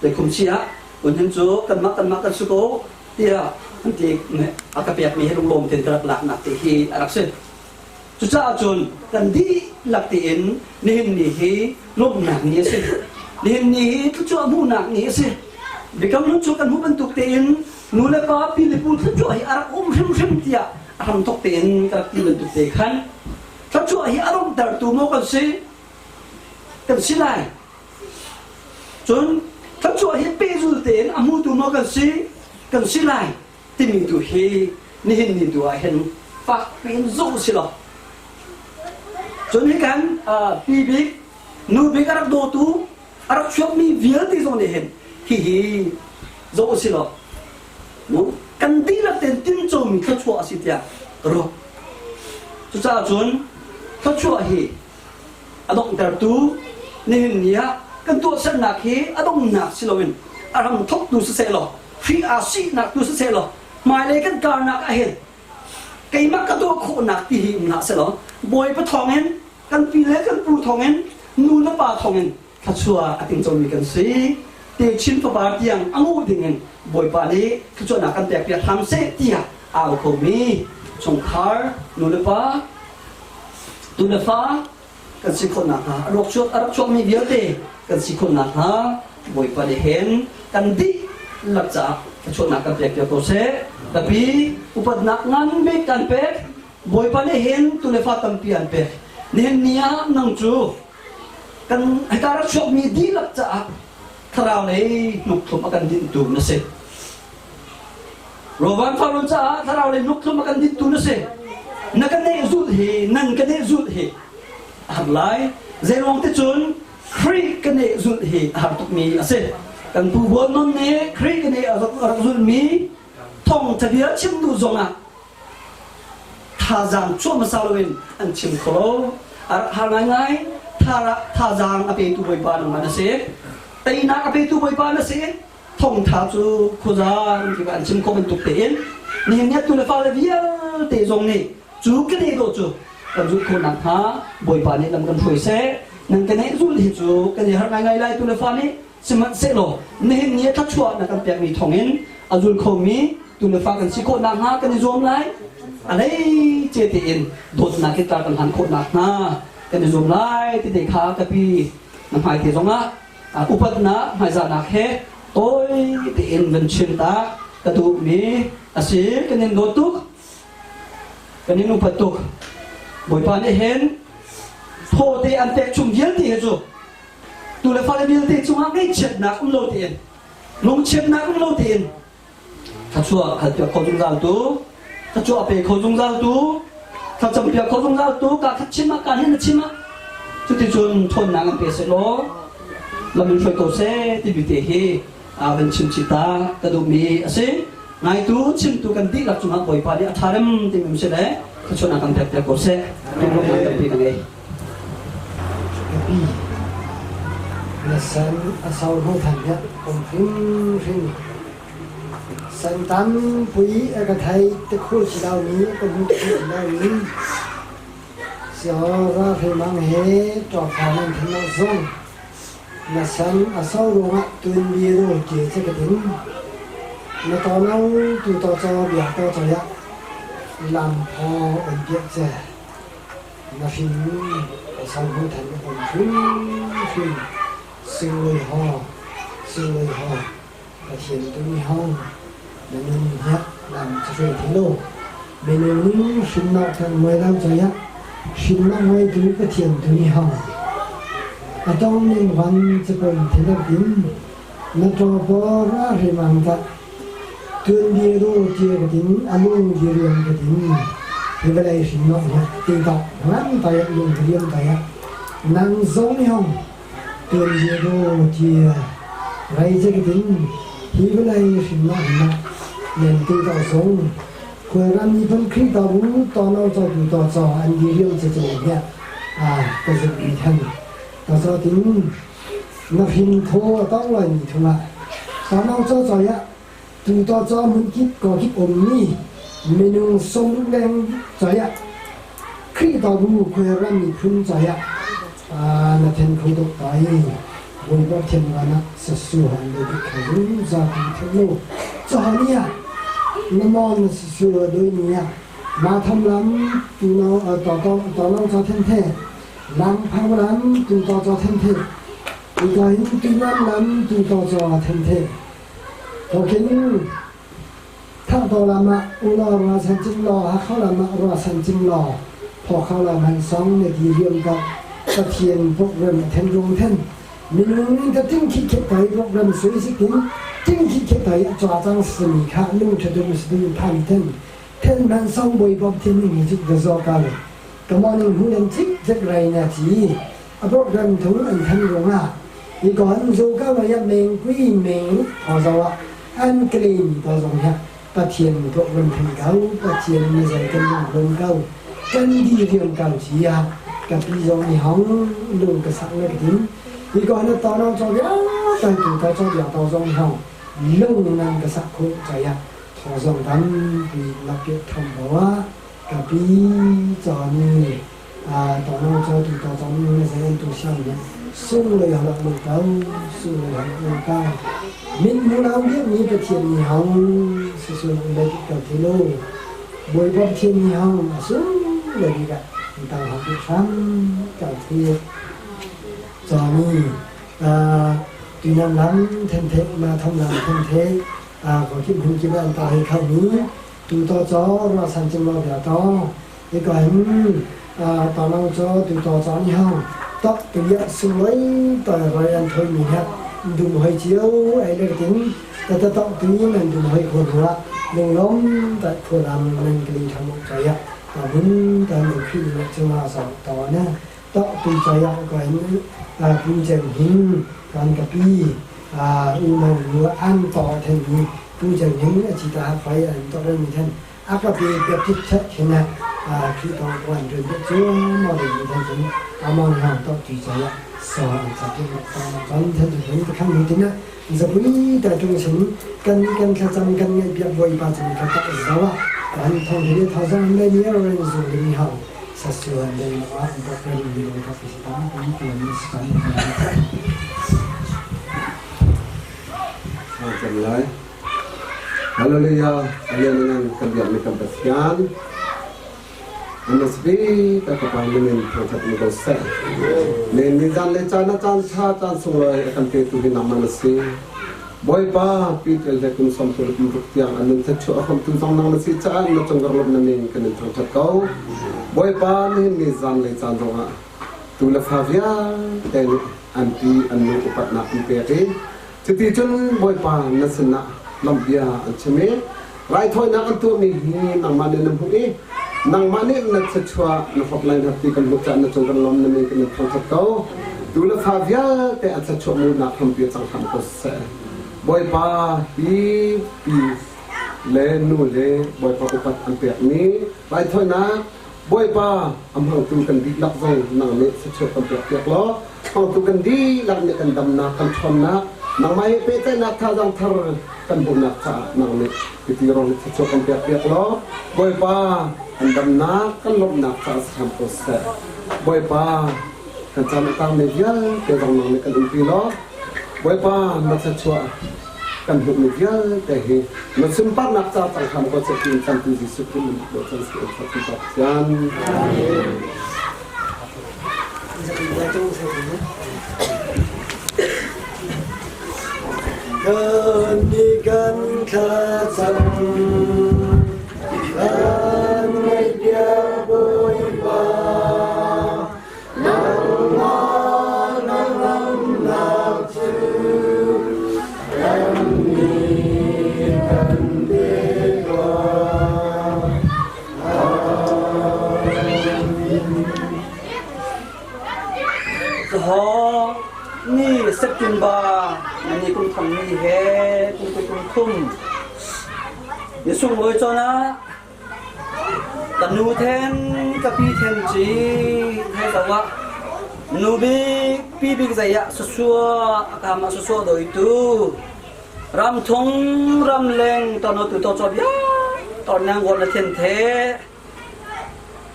zeikhum si ah unhin cu kanmah kanmah kan si ko tiah an ti a ka pekmi hi lunglawm tein ka rak laknak te hi a rak si. Cucaah cun kan dihlak tein nihin ni hi lawmhnak ni a si. Nihin ni hi thluachuah hmuhnak ni a si. Biakam hlun cu kan hmuh bantuk tein nu le pa pi le pu thluachuah hi a rak um hrimhrim tiah a hramthok tein ka rak ti bantuk te khan thluachuah hi a romtertu maw kan si kan si lai cun thluachuah hi pehzul tein a hmutu maw kan si kan si lai timi tu hi nihin ni tu ah hin fak piin zoh si lo cun hi kan pi bik nu bik a rak dawtu a rak chuakmi vialte zong nih hin hihi zoh u sih law kan dihlak tein tincomi thluachuah a si tiah ka ruah. Cucaah cun thluachuah hi a donghtertu nihin ni ah kan tuahsernak hi a donghnak si loin a ram thawktu siseh law hri aa sihnak tu siseh law hmailei kan karnak ah hin keimah ka tuah khawhnak ti hi um hlah seh law Bawipa thawngin kan pi le kan pu thawngin nu le pa thawngin thluachuah a tingcomi kan si. Techin fapa tiang a nguh dingin Bawipa nih thluachuahnak kan pekpiak hram seh tiah au khomi chungkhar nu le pa tu le fa kan si khawh nakhnga a rak chuak a rak chuakmi vialte kan si khawh nakhnga Bawipa nih hin kan dihlak caah thluachuahnak kan pekpiak ko seh. Tapi upatnak ngan bik kan pek Bawipa nih hin tu le fa tampi an pek. Nihin ni ah nang cu kan hika rak chuakmi dihlak caah thlarau lei hnukthum a kan dinhtu na si. Rovan Farun caah thlarau lei hnukthum a kan dinhtu na si. Na ka neh zulh hi nan ka neh zulh hi a har lai. Zeiruang te cun Khrih ka neh zulh hi a har tukmi a si. Kan pu Buan Non nih Khrih ka neh a rak zulhmi thawngtha bia chim duh zongah thazaang chuah hmasa loin an chim kho lo. A rak har ngaingai. Thazaang a petu Bawipa nangmah na si. Teinak a petu Bawipa na si. Thawngtha cu khuaza an an chim khawh bantuk tein nihin ni tu le fale vialte zong nih cu ka ne dawh cu kan zulh khawh nakhnga Bawipa nih lam kan hruai seh. Nan ka neh zulh hi cu kan i harh ngaingai lai tu le fa nih sihmanhsehlaw nihin ni a thluachuah na kan pekmi thawngin a zul khomi tu le fa kan si khawh nakhnga kan i zuam lai. A hlei ce tein dawtnak hi tar kan hlan khawh nakhnga kan i zuam lai ti te kha ka pi na hmai te zongah upatnak hmaizahnak he tawi tein van chim ta ka duhmi a si. Kan in dawt tuk, kan in upat tuk. Bawipa nih hin thaw te an pek chung vialte hi cu tu le fale vialte cungah ngaihchiatnak um lo tein lungchiatnak um lo tein thluachuah halpiak kho zungzal tu, thluachuah pe kho zungzal tu, thlacam piak kho zungzal tu ka khat chim ah ka hin na chim ah cuticun ṭhawnnak an pe seh law lam in hruai ko seh timi te hi van chim chih ta ka duhmi a si. Ngaitu chimtu kan dihlak cungah Bawipa nih a ṭha rem ti um seh le thluachuahnak kan pek piak ko seh. Lunglawmhnak tampi ka ngei. Biapi na san a sau hnu than hiah um hrimhrim. San tampi a ka thei tikhur si lomi ka hmu ti lomi Siangra Hlemang he ṭawfa nan then lo zong na san a sau ruangah tuanbia rawl ke che ka tin. Na tawno tu to caw bia to cawih lam phaw on piak che. Na hrin a sau hnu than um hrimhrim. Singlawi haw, singlawi haw. Pathian tu nih hong na nun hiak lam cahruai thei lo. Minung hrinnak kan muai lo caiah hrinnak ngeitu Pathian tu nih hong a tong ning van capon thei in na ṭawpawr a hrimang dah tuanbia do tia ka tin a lung diriam ka tin hi vawlei hrinnak hiak te tak ngan taiah lung diriam taiah nang zong nih hong Tuanbia do tia reizekin hi vawlei hrimnak hinak nan te to zong khualram miphun Khrihfabu tono cotu to caw an diriam ca cung hiah a ka zumh mi than to caw tin na hrin thaw a tong lai mi thungah tono caw caw ya tu to caw mun kip ko kip um mi minung som leng caw ya Khrihfabu khualram miphun caw ya na then kho tuk tai Bawipa thiam van ah sasu han le dik kha zungzal kan theih lo cahani ah na maw na sasu a doi ni ah ma tham lam tu no to to to no cho then the lam phang lam tu to cho then the tu to hin tu nam lam tu to cho then the to kin thang to lam ah u lo ra san cing lo ha kho lam ah ra san cing lo pho kho lam han song ne di riam ka Pathian program a then rung then minung ta ting khi khet tai program sui si tin ting khi khet tai a chwa chang simi kha lung tha dum si dum phan then then man song boi bob thin ni chu da zo ka le ka morning hu len chik chek rai na chi a program thung an than rung a i kon zo ka wa ya meng kui meng tho zo a an clean to zong ha Pathian program than kau Pathian ni zai kan lung lung kau kan di riam kau chi a ka pi zong ni hong lung ka sak na ka tin i ko na to nong cho bia tan tu to cho bia to zong ni hong lung nan ka sak khu cha ya tho zong tam pi lak ke tham bo a ka pi cho ni a to nong cho tu to zong ni na zai tu siang ni sung le halak lung kau sung le halak lung kau min mu lam biak mi Pathian ni hong susun le ka thilo Bawipa Pathian ni hong a sung le ka tang hak hram ka thi cho ni tu nam lam then the ma thom lam then the a ko kim hun kim an ta hi khau ni tu to cho ra san chim lo bia to i ko hin ta nong cho tu to cho ni hong tok tu ya sung loi ta roi an thoi mi ha dum hoi chiu ai le tin ta ta tok tu nan dum hoi khon hua lung lom ta kho lam nan kli tham cha ya ta bun ta mu khi lo chuma sa to na tok tu cha ya ko hin a pu chen hin kan ka pi a u nong nu an to then ni pu chen hin a chi ta phai an to ren mi then a ka pi pe thit chat hin a khi to kwan ren pe chu mo de ni then chen a mo ni hong tok tu cha ya so an cha pi ta chan then tu hin ta kham ni tin na zapui ta tung chen kan kan thla cham kan ngai piak voi pa cham ka ta zawa kan thong hi tho zong le ni ren zu ni hong sa su an le ma an ta kan ni ro ka pi ta kan ti ni sa ni Kan lai. Hallelujah. Alian kan biak mi kan Pathian. MSB ta ka pa min thangthat mi ko seh. Ne ni zan le caan na caan tha caan sunglawi a kan petu hi nangman a si. Bawipa Peter le kum som tu kum ruk tiang an nun thatchu a khom tu zong nang na si caah na cung lom na min kan in thangthat ko. Bawipa nihin ni zan le caan zongah tu le fa vialte nih an pi an nu upatnak an pek i cuti cun Bawipa na sinah lawmhbia an chim i raithawinak an tuahmi hi nangmah nih na hmuh i nangmah nih na thluachuah na hawp lai hna ti kan hmuh caah na cung kan lawm na min kan in thangṭhat ko. Tu le fa vialte an thluachuah muhnak hrampi cang hram ko seh. Bawipa hi pi. le nu le Bawipa upat an pekmi raithawinak Bawipa a hmangtu kan dihlak zong nang nih thluachuah kan pekpiak law hmangtu kan dihlak nih kan damnak kan ṭhawnnak nangmah he pehtlaihnak thazaang thar kan hmuhnak caah nang nih hiti rong hi thluachuah kan pekpiak law Bawipa kan damnak kan lawmhnak caah si hram ko seh. Bawipa kan caan a tangmi vialte zong nang nih kan umpi law Bawipa na thluachuah kan hmuhmi vialte hi na sunparnak ca cang hram ko seh tiin cantu Jesuh Khrih min bawh cang si Pathian. Kan ni kan thlacam kan ngaihpiak Bawipa Nangmah na ngamnak cu kannih kan pe tuah. Caw ni September ni kum thong ni he kum kum thum ni sunglawi cawn ah Ka nu then ka pi then ci he zo ah nu bik pi bik zei ah susua a kam ah susua doi tu ram thung ram leng tono tu to cho bia ton nang gon na then the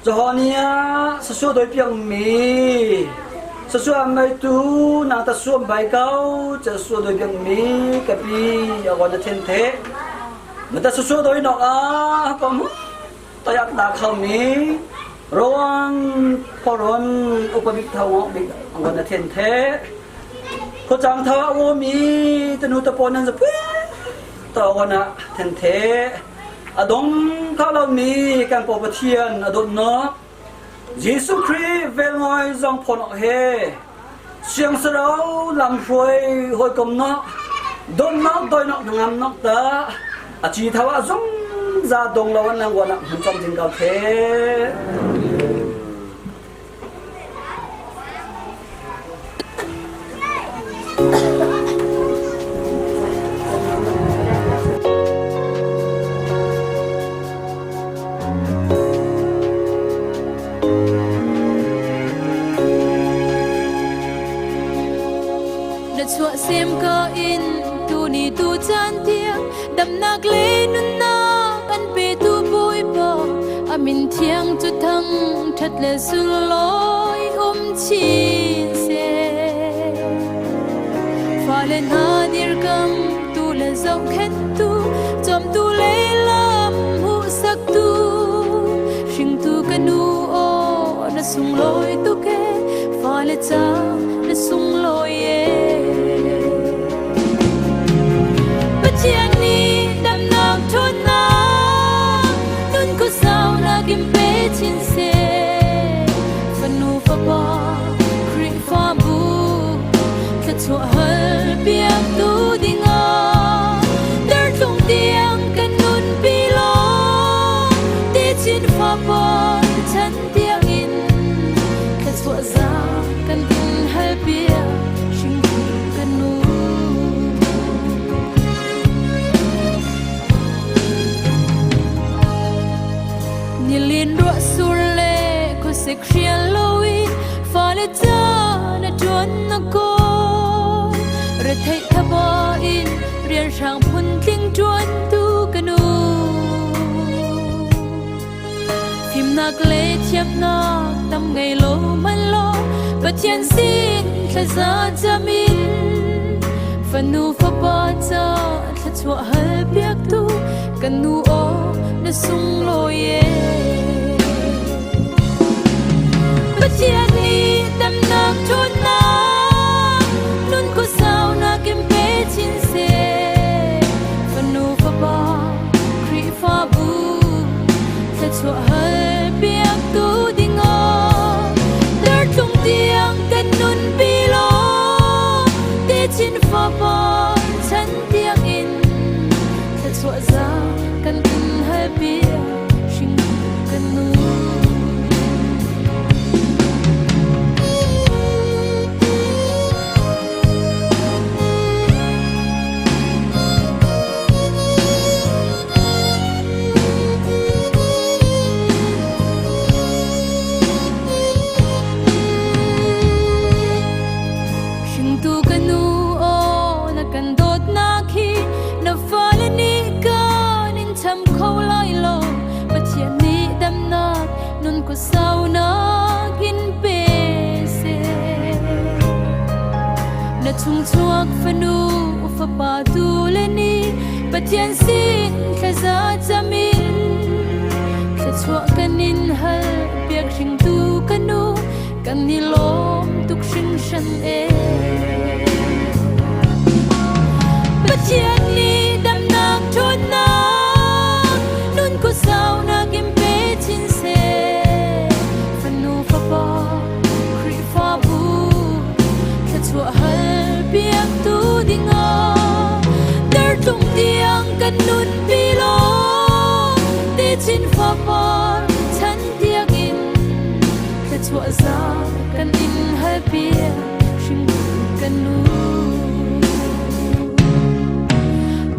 Johonia susua doi piang mi susua mai tu nang ta suam bai kau cha susua doi piang mi ka pi agon na then the Mata susu doi nok a kom tayak da khami roang poron upabik thau bik angon na then the ko chang tha wo mi tanu ta pon nan pu ta wana then the adong kha lo mi kan po pathian adon no Jesuh Khrih vel ngoi zong phon ok he siang saro lam hruai hawikom nok donnak doinak ngam nok ta a chi thawa zong za dong lo an lang wana hun chom ding kau the. Na chuahsem ka in tuni tu caan tiang damnak le nunnak an petu Bawipa a min thiang cu thang ṭhat le sunglawi um chin seh. Fale hna dirkam tu le zohkhenhtu cawmtu le lam hmuhsaktu hringtu ka nu aw na sunglawi tuk e fale ca na sunglawi e. Pathian nih damnak ṭhawnnak nun khuasaunak in pe chin seh. Fanu fapa Khrihfabu thluachuah hal piaktu dingah dartlung tiang kan nunpi law techin fapa chan tiangin thluachuah za kan in hal piak hringtu kan nu. Nilin ruah sur le khuasik hrial loin fale ca na ṭuan na kawl. Retheih thaba in rianhrang phuntling ṭuantu ka nu. Fimnak le thiamnak tam ngei lo man law Pathian sin thlaza cam in fanu fapa ca thluachuah hal piaktu kan nu aw na sunglawi e. Pathian nih damnak ṭhawnnak nun khuasaunak in pe chin seh. Fanu fapa Khrihfabu thluachuah hal piaktu dingah dartlung tiang kan nunpi law techin fapa chan tiangin thluachuah za kan in hal piak hring kan nu. chung chuak fanu fapa tu le ni Pathian sin thlaza camin thluachuah kan in hal piak hringtu ka nu kan i lawm tuk hringhran e. Pathian nih damnak ṭhawnnak nun khuasaunak in pe chin seh. Fanu fapa Khrihfabu thluachuah hal piaktu dingah dartlung tiang kan nunpi law techin fapar chan tiangin thluachuah za kan in halpiak hringtu kan nu.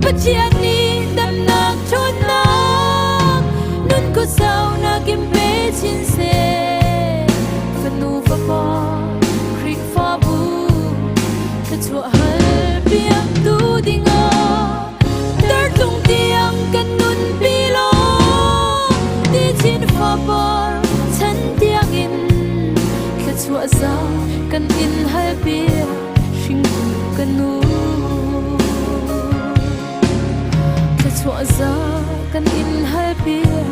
Pathian nih damnak ṭhawnnak nun khuasaunak in pe chin seh. Fanu fapa Khrihfabu thluachuah hal piaktu dingah dartlung tiang kan nunpi law tichin fapar chan tiangin thluachuah za kan in halpiak hringtu kan nu. Thluachuah za kan in halpiak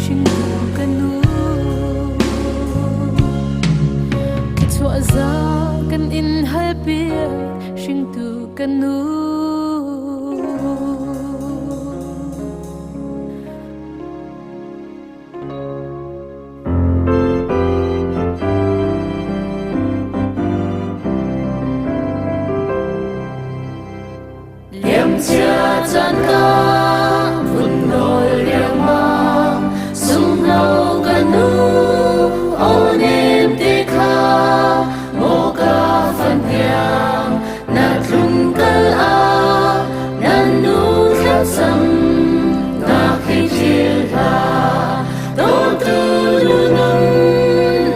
hringtu kan nu. Thluachuah za kan in halpiak hringtu kan nu. Liamcia caan ka vun nawl riangmang, sunghno ka nu aw nem te kha maw ka fahniang na tlun kal ah nan nu thlacam nak hi thil hlah dawtu nu nun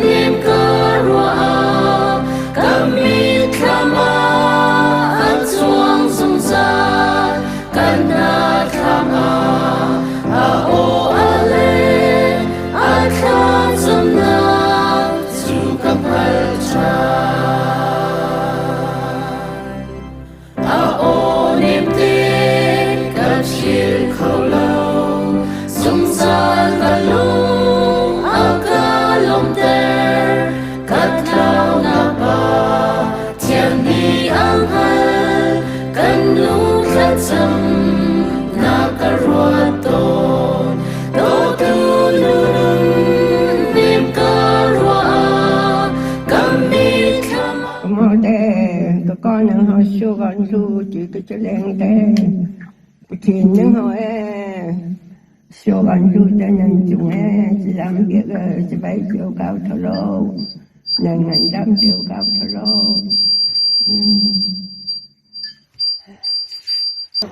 nem ka ruah ah ka mitthlam ah a cuang zungzal kan hna thlam ah a aw a le a thlacamnak cu ka hngal ṭhan. A aw nemte ka thil kho lo, zungzal ka lung a ka lawmhter. Ka tlaunak pa thiang nih a hngal, kan nu thlacam na ka ruat tawn. Dawtu nu nun nem ka ruah ah, ka mitthlam Mode ka con nang ho su gan su chỉ cái chữ leng te thiền những họ e siêu gan su cho nhân chúng e chỉ làm việc chỉ bay chiều cao thở lô nhân ngành đam chiều cao thở lô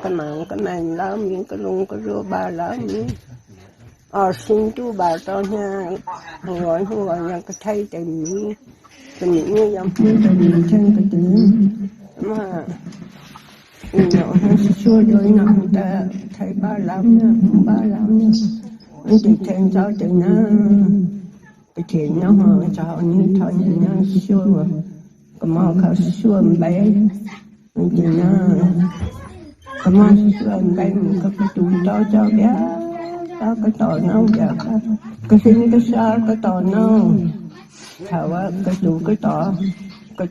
cái mạng cái màn lão miếng cái lung cái rùa bà lão miếng ở xin chú bà to nha gọi gọi nha cái thay tình tình như dòng tình chân cái tình mà nhỏ xưa rồi nó ta thấy ba lắm nha ba lắm nha anh chị thêm cho chị nó cái chuyện nó họ cho như thôi nó xưa mà cái mò khảo xưa bé anh chị nó cái mò xưa bé mình có cái chú cho cho bé đó cái tò nó giờ cái xin cái sao cái tò nó thảo cái chú cái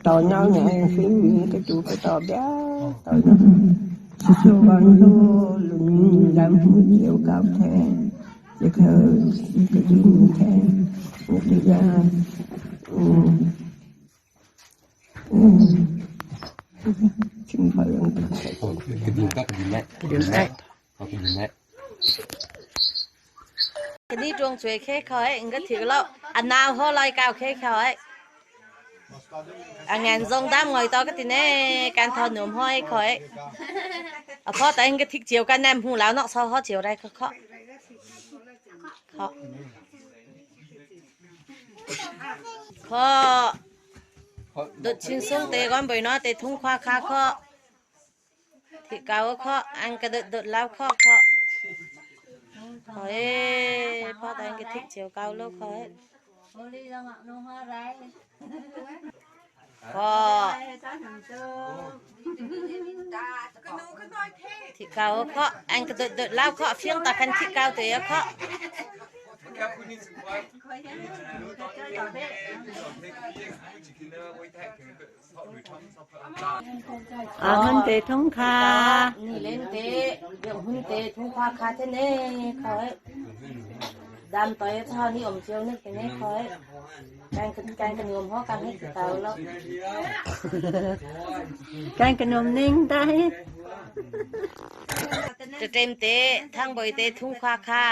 tò nó nhẹ xin cái chú cái tò bé tò nó số con số làm nhiều cao thế cái cái gì thế cái ra Cái đi chuông chuối khé khói, cái thì lo, anh nào hô lại cao khé khói. À ngàn rong đam ngồi to cái thì nè, can thò nụm hoi khói. À phó tại cái thích chiều can nam hùng lão nọ sao khó chiều đây khó khó. Khó. Khó. Đột chín xuống tê con bởi nó tê thung khoa khá khó. Thì cao khó, ăn cái đột đột lao khó khó. Khỏi, phó tại cái thích chiều cao lúc khỏi. Khó. Kau kho an ka dot dot lau kho fiang ta kan thik kau te kho. Ahun te thung kha. Ni len te biang hun te thung kha kha the ne khoi. Dam toi tho ni om chiao ne ke ne khoi. Kan kan kan kan om ho kan hết tàu lo. Kan kan om ning ta hi. Te tem te thang boi te thung kha kha.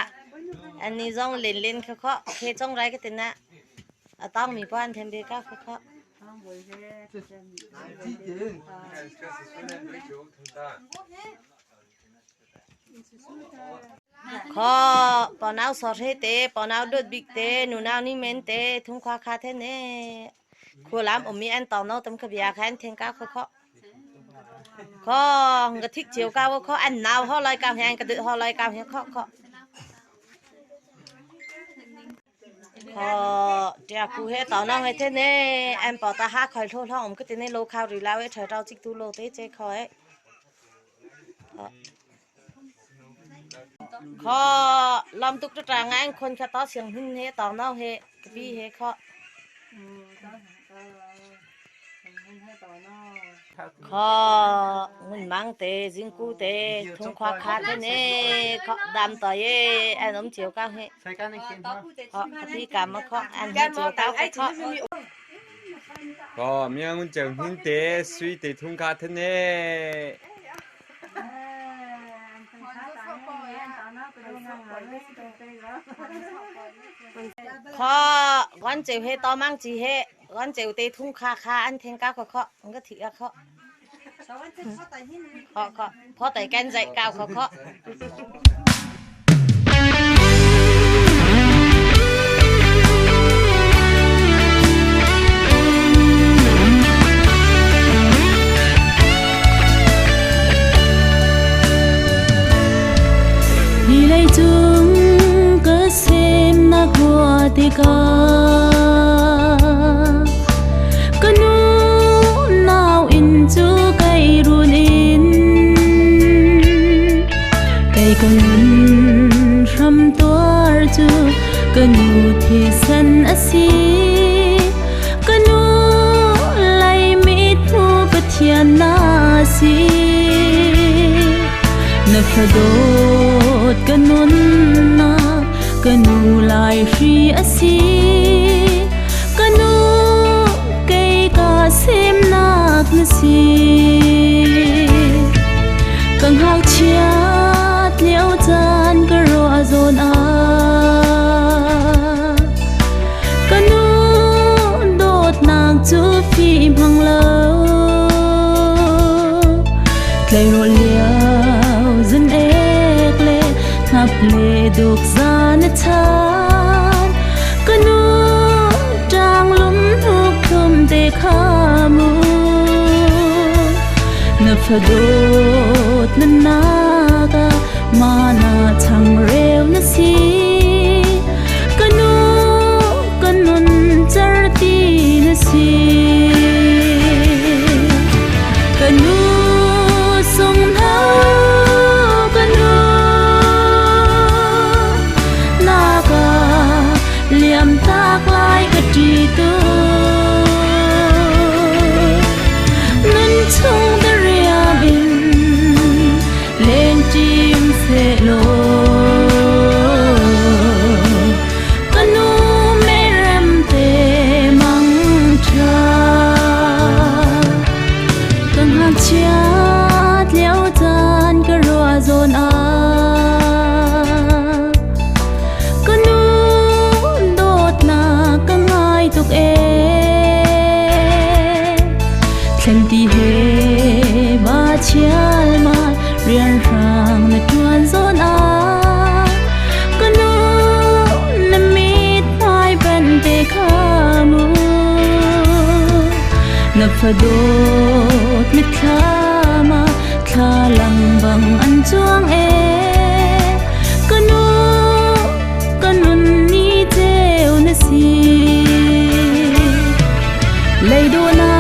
An ni zong len len kha kho khe chong rai ke te na. A tang mi pa an them be ka kha kho. Kho ponau sor he te ponau dot bik te nunau ni men te thung kha kha the ne khualam ummi an tong no tam ka bia kha an theng ka kho kho kho ka thik chiu ka kho an nau ho loi ka he ka ho loi ka he kho kho Kho tia ku he tao nong he thế nè em bỏ ta ha khỏi thô thong cái tên lô khao rì lao ấy trời rau chích tu lô thế chế khỏi kho làm tục cho ngangคนkha to xiang hin he tao nong he cái bi he kho kho ngun mang te jing ku te thung khoa kha thế nè kho đam tỏi ye anh ống chiều cao he kho cái cảm mà kho anh chiều cao kho ก็มีงุนเจียวหินเตสุยเตทุ่งคาทะเน kho con chiều he to mang chỉ he con chiều tê thung kha kha ăn thêm cao kho kho không có thịt kho kho kho phó tay ken dạy cao kho kho Ni lei chung ka sem na khua te ka ka nu nau in chu kai run in kai ka nun ram tuar chu ka nu thi san asi ka nu lai mi thu pathian na si na phadot ka nun na ka nu lai hri asi ka nu kei ka sem nak na si kang hak chiat liao chan ka ro zon a ka nu dot nak chu phi mang lo tlai ro liao zun ek le ngap le duk zan chan ka nu tang lum huk thum te kha mu na phadot na naga mana chang reu na si ka nu ka nun char ti na si ka nu sung hau ka nu na ka liam tak lai ka ti tu nun chung ta riam in lên chim se lo ka nu me rem te mang tha kang hak chiat liao chan ka ro zon a ka nu dot na ka ngai tuk e thlen ti he ba chial ma rian rang na tuan zon a ka nu na mit mai ban te kha mu na phadot mit thla ma thla lang bang an chuang e ka nu ka nun ni cheu na si lấy đồ na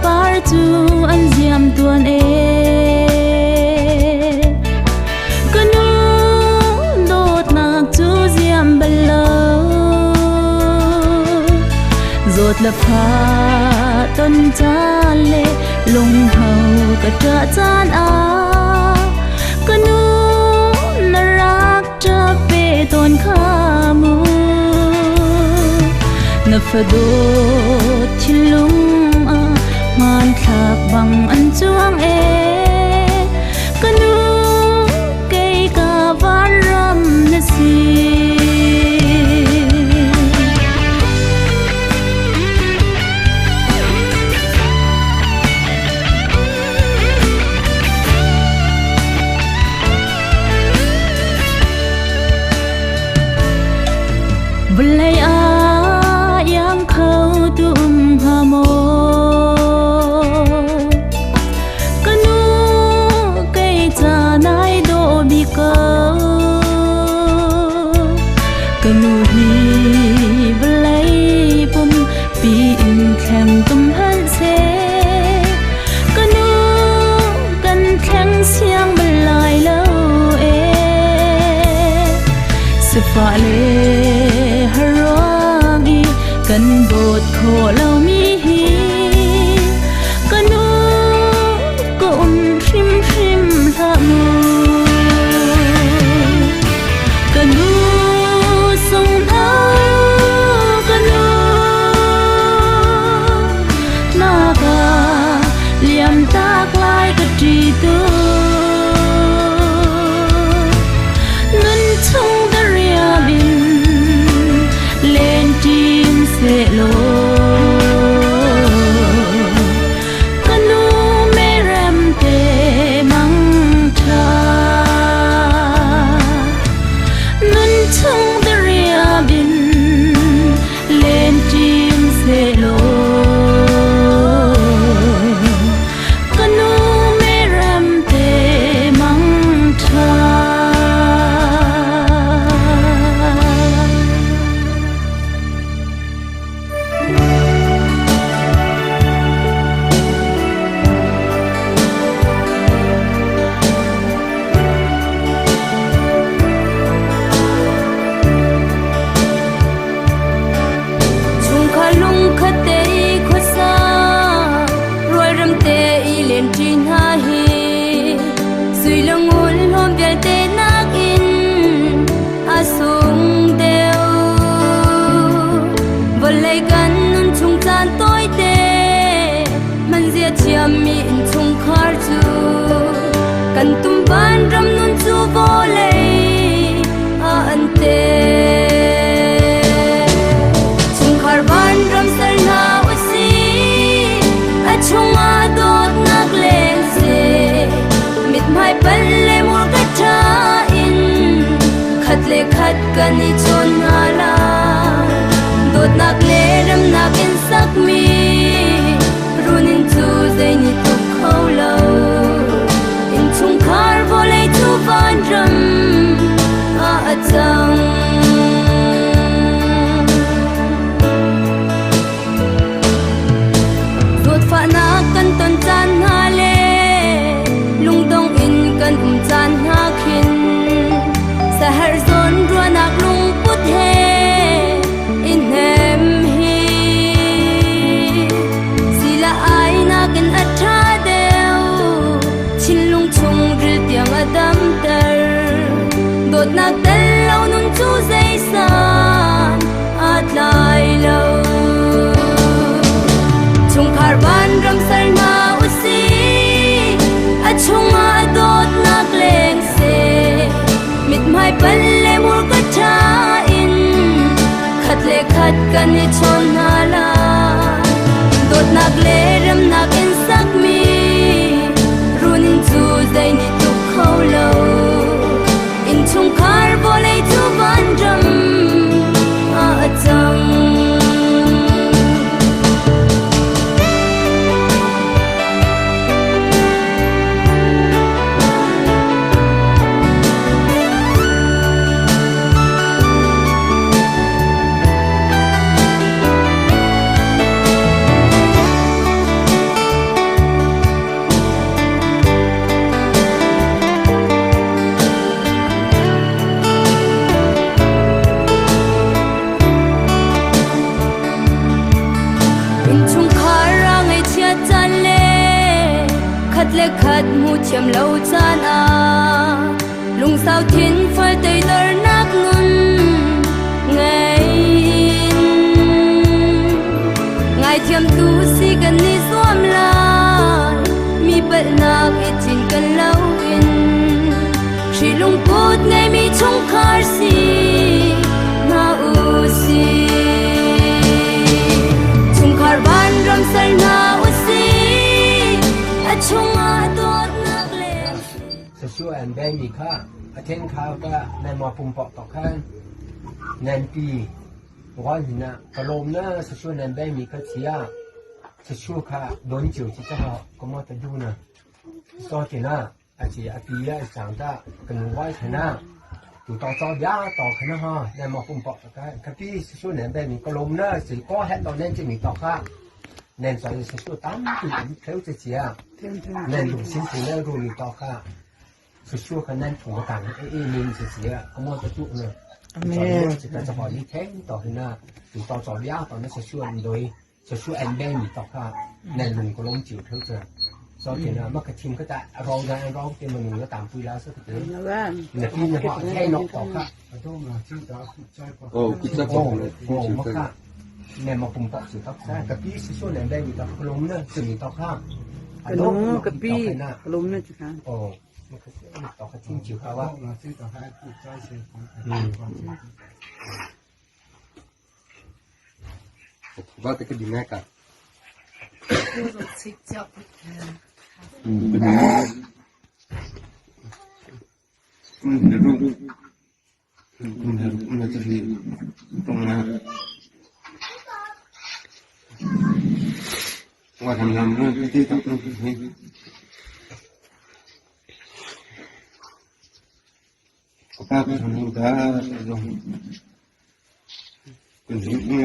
par chu an diam tuan e. Na fa ton caan le lunghau ka ṭah caan ah ka nu na rak ṭap ve tawn kha mu. Na fadawt thinlung ah hmanthlak bang an cuang ee ka nu kei ka vanram na si. Vawlei ah iang kho tu um hnga maw? Ka nu kei ca nai dawh bik ko. Ka nu hi vawlei pumpi in thleng tum hmanh seh. Ka nu kan thleng siang bal lai lo ee. Sifah le har ruang i kan dawt khawh lomi hi ka nu ka um hrimhrim hlah mu. Ka nu sung hna ka nu na ka liam tak lai ka ṭi tu. Nun chung dariam in len ṭin sehlaw ka nu merem te mang ṭha. Nun chung dariam in len ṭin sehlaw ka nu merem te mang ṭha. Chungkhar lungkhat te i khuasa rualrem te i lenṭi hna hi sui le ngun hlawm vialte nakin a sung deuh. Vawlei kan nun chung caan tawite hmanzia thiammi innchungkhar cu kan tum vanram nun cu vawlei ah an te. Chungkhar vanram sal hna usih, a chungah dawtnak leng seh. Mithmai pal le murka ṭha in khat le khat kan i chawn hna lai. Dawtnak le remnak in sakmi runinn cu zei nih tuk kho lo. Innchungkhar vawlei cu vanram ah a cang. Zawtfahnak kan ton caan hna le lungdong in kan um caan hna khin saherh zawn ruahnak lungput he i hnem hi sila ai nakin a ṭha deuh thinlung chungril tiang a damter dawtnak tel lo nun cu zeisan aa tlai lo. Chungkhar vanram sal hna usih, a chungah dawtnak leng seh. Mithmai pal le murka ṭha in khat le khat kan i chawn hna lai. Dawtnak le remnak in sakmi runinn cu zei nih tuk kho lo. Innchungkhar vawlei cu vanram ah a cang. Khat le khat hmu thiam lo caan ah lungsau thin fal teidornak nun ngei in ngaithiam tu si kan i zuam lai mi palhnak i cin kan lo in Hri lungput ngeimi chungkhar si hna u si. Chungkhar vanram ser hna u si. A chungah dawtnak le Sasu an beng mi kha a then khau ta nan ma pumpak to khan nan pi wan hina kalom na sasu nan beng mi kha chia sasu kha don chiu chi cha ho komo ta du na so ti na อาจีอาปีอะจางตากันไว้ชนะตูต่อจอยาต่อขนะฮะในมอปุ่มปอกกันคพี่สู้เนี่ยแบบมีกลมเนอะสิก็แฮตอนนั้นจะมีต่อค่ะเน่นสอนสู้ตั้มตุ่มเทวจะเจียเน่นดูสิ่งที่เน่รู้มีต่อค่ะสู้กันนั่นถูกต่างไอ้นินเสียก็มอจะจุเนอะสอนจะจะพอดีแท้ต่อขึ้นหน้าตูต่อจอยาตอนนั้นสู้โดยสู้แอนแบงมีต่อค่ะในลุงก็ล้มจิ๋วเท่าเจอ 所以呢，乜个添嗰只绕嘅绕嘅咪用咗淡灰啦，所以佢哋你边话听落落卡。哦，佢真哦，哦，乜卡？你冇咁薄就得，特别是说两边遇到个窿呢，就遇到卡。个窿个边个窿呢就看。哦，乜个到个天桥下哇？嗯。 ว่าแต่ก็ดีแม่กัน ว่าทำทำเรื่องที่ต้องป้าก็ทำได้เป็นสิ่งที่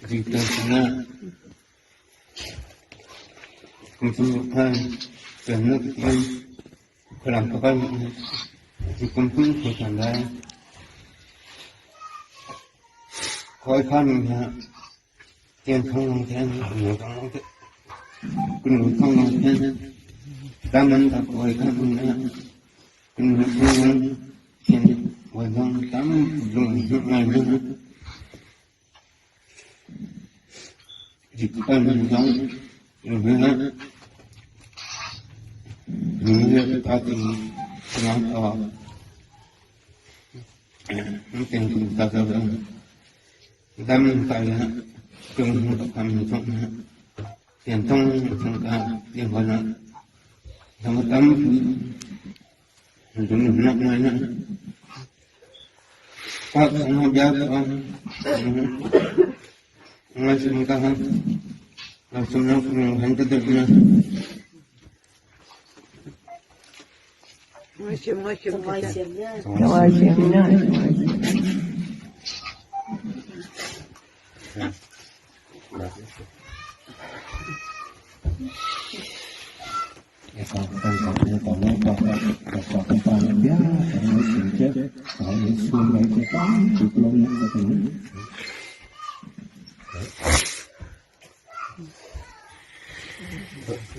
Dito na. Kung sumukan, ganun kan, kalampakan, kung sumukanได้คอยข้ามนะเตียนท้องลงแทนหนูท้องลงคุณหนูท้องลงแทนตามมันตะคอยข้ามนะคุณหนูท้องลงเทียนวันท้องตามลงงาน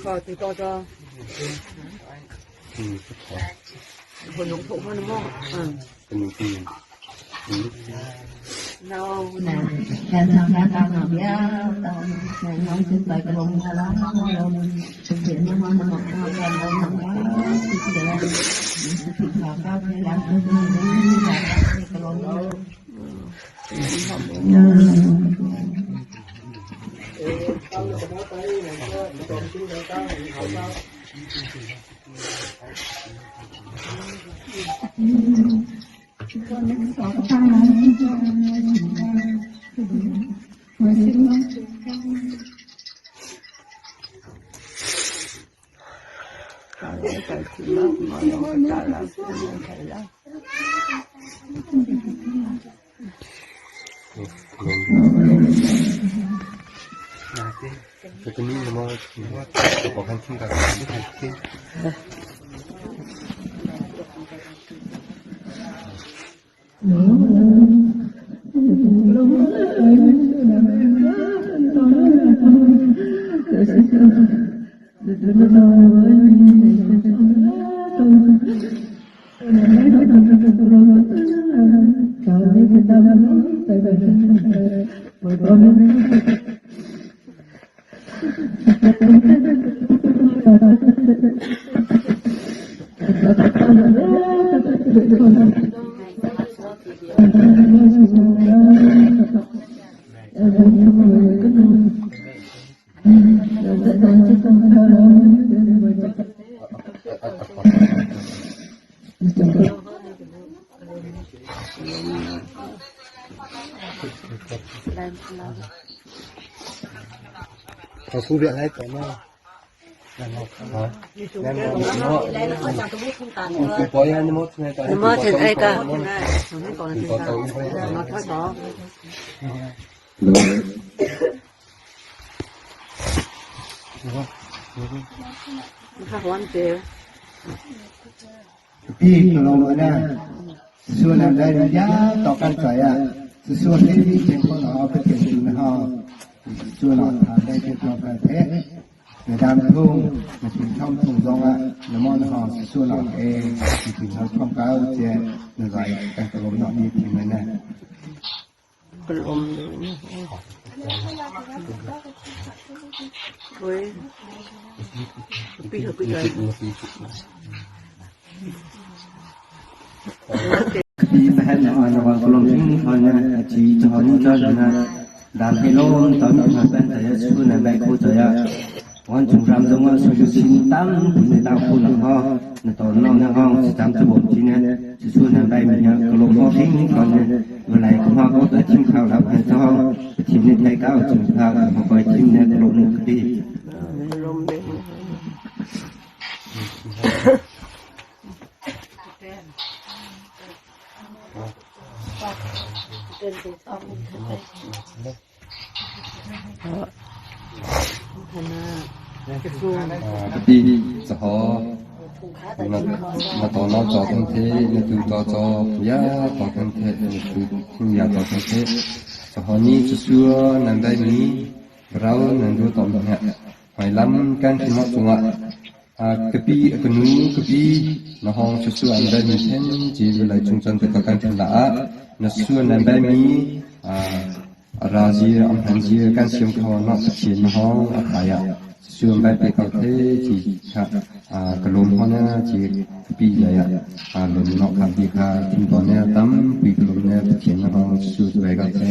Khỏi từ to cho. Hồi nông thụ hơn đúng không? Ừ. Nào. Pi lo na su na dai ya to kan chai a su ni ni chen ko na pa chen tu na ha su na tha dai ke to ka the na dam thung na tin thong thung zong a na mon ha su na e tin thong thong ka che na rai ka ko no ni ti ma na Na to na cho thang the na tu to cho ya to thang the na tu thing ya to thang the cho ho ni chu su nan dai mi brau nan du to mi ha hmai lam kan thi nok chungah kapi kanu kapi na hong chu su an dai mi then chi lai chung chan te ka kan thin la na su nan dai mi razi am han ji kan siam kho na pathian na hong a thaya suam bai pe ko the chi kha ka lom ho na chi pi ya ya a lom no kha bi kha thin to ne tam pi ka lom ne pathian na hong su bai ka the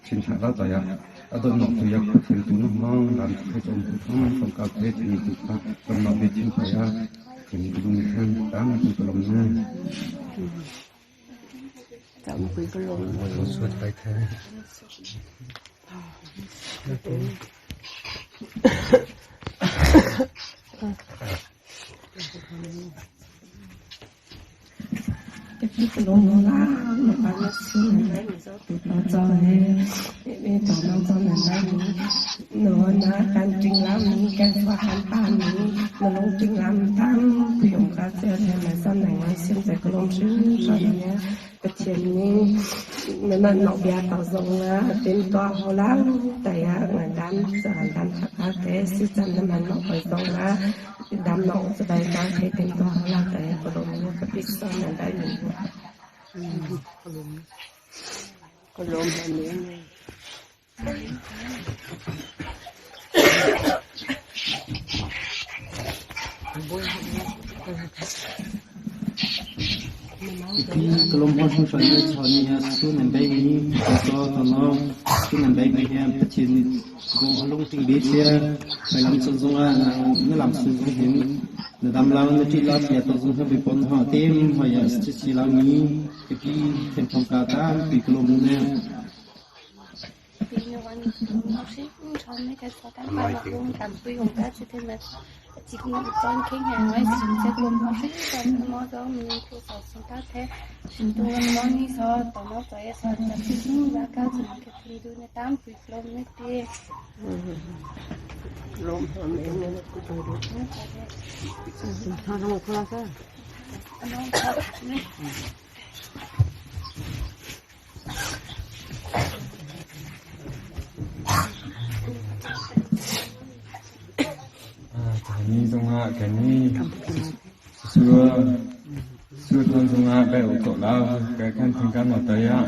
chin hlah la taya adon nok tu ya khuthil tu nu mang lam thai chom tu thong som ka the ti tu kha lam nok bi chin taya chin lung khan tam tu kolom na Chậm quý cái lồng. Suốt bài thế. Ni zongah kan ni sua sua thon zongah bai u to la ka kan thing kan ma ta ya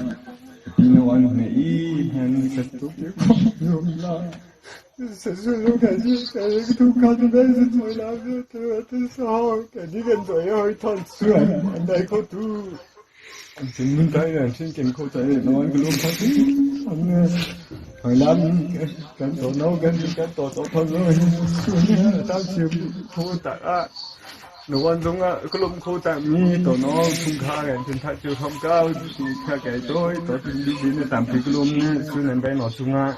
pi no an ne i han sa tu ke ko yom la sa su lo ka ji ka tu ka tu bai su tu la tu tu sa ka ni kan to ya hoi thon su an dai ko tu 真mun tai là xin kiến khâu tai nó ăn cái luôn thôi ăn hồi năm kan tổ nấu kan kan tổ tổ thôi rồi tao chiều khâu ta nó ăn giống á cái lùm khâu ta mi tổ nó không kha cái trên thắt chiều không cao thì kha cái tôi tổ thì đi đi nó tạm thì cái lùm nè xưa này bé nó xuống á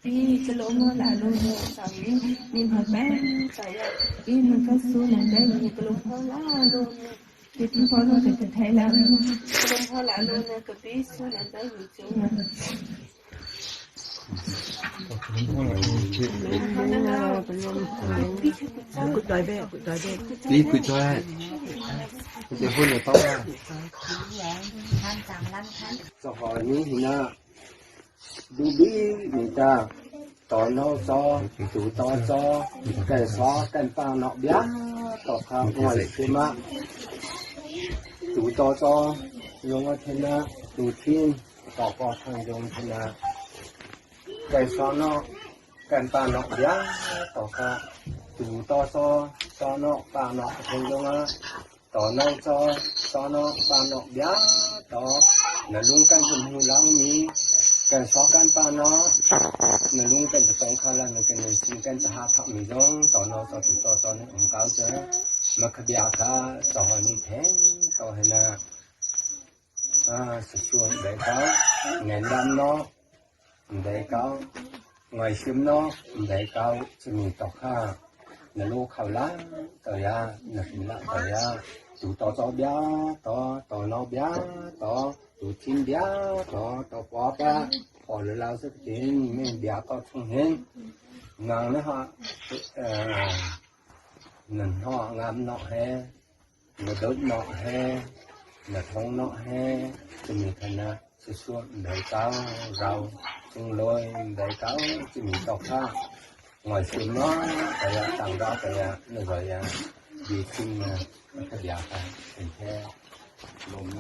Pi cái lỗ mơ là lỗ mơ sao mình hỏi bé pi mình có số này bé mình cái lỗ mơ là lỗ thì chúng tôi có thể thấy là cái lỗ mơ là lỗ này cái pi số này bé mình chúng Đi quỳ cho Để hôn là to ra. Cho hỏi ní thì na đu bí người ta tỏ nó cho chủ to cho cái xó cái pa nọ bé tỏ khá ngoài thế mà chủ to cho dùng ở thế na chủ thiên tỏ có thằng dùng thế na cái xó nó cái pa nọ bé tỏ khá chủ to cho nó pa nọ thằng dùng á tỏ nó cho nó pa nọ bé tỏ là luôn cái dùng hưu lắng mi cái xó cái pa nó là luôn cái tổng khá là cái này xin cái hạ thọ mi giống tỏ nó cho tụi cho nó ông cáo chứ mà cái bia cả tỏ như thế tỏ hay là à sự xuống để cáo ngày năm nó để cáo ngày xưa nó để cáo chỉ mình tỏ kha là lô khảo lá tỏ ya là xin lại tỏ ya tụ tỏ cho bia tỏ tỏ nó bia tỏ tụ chín bia tỏ tỏ quá ba bỏ lỡ lao sức tiền mình bia tỏ trung hình ngang nó họ nền họ ngam nọ he nó đốt nọ he nó thông nọ he thì mình thấy là sự xuống để cáo rau trung lôi để cáo thì mình tỏ kha ngoài xuống nó cái là tặng đó cái là nó gọi là vì sinh cái bia cái thành thế lồm.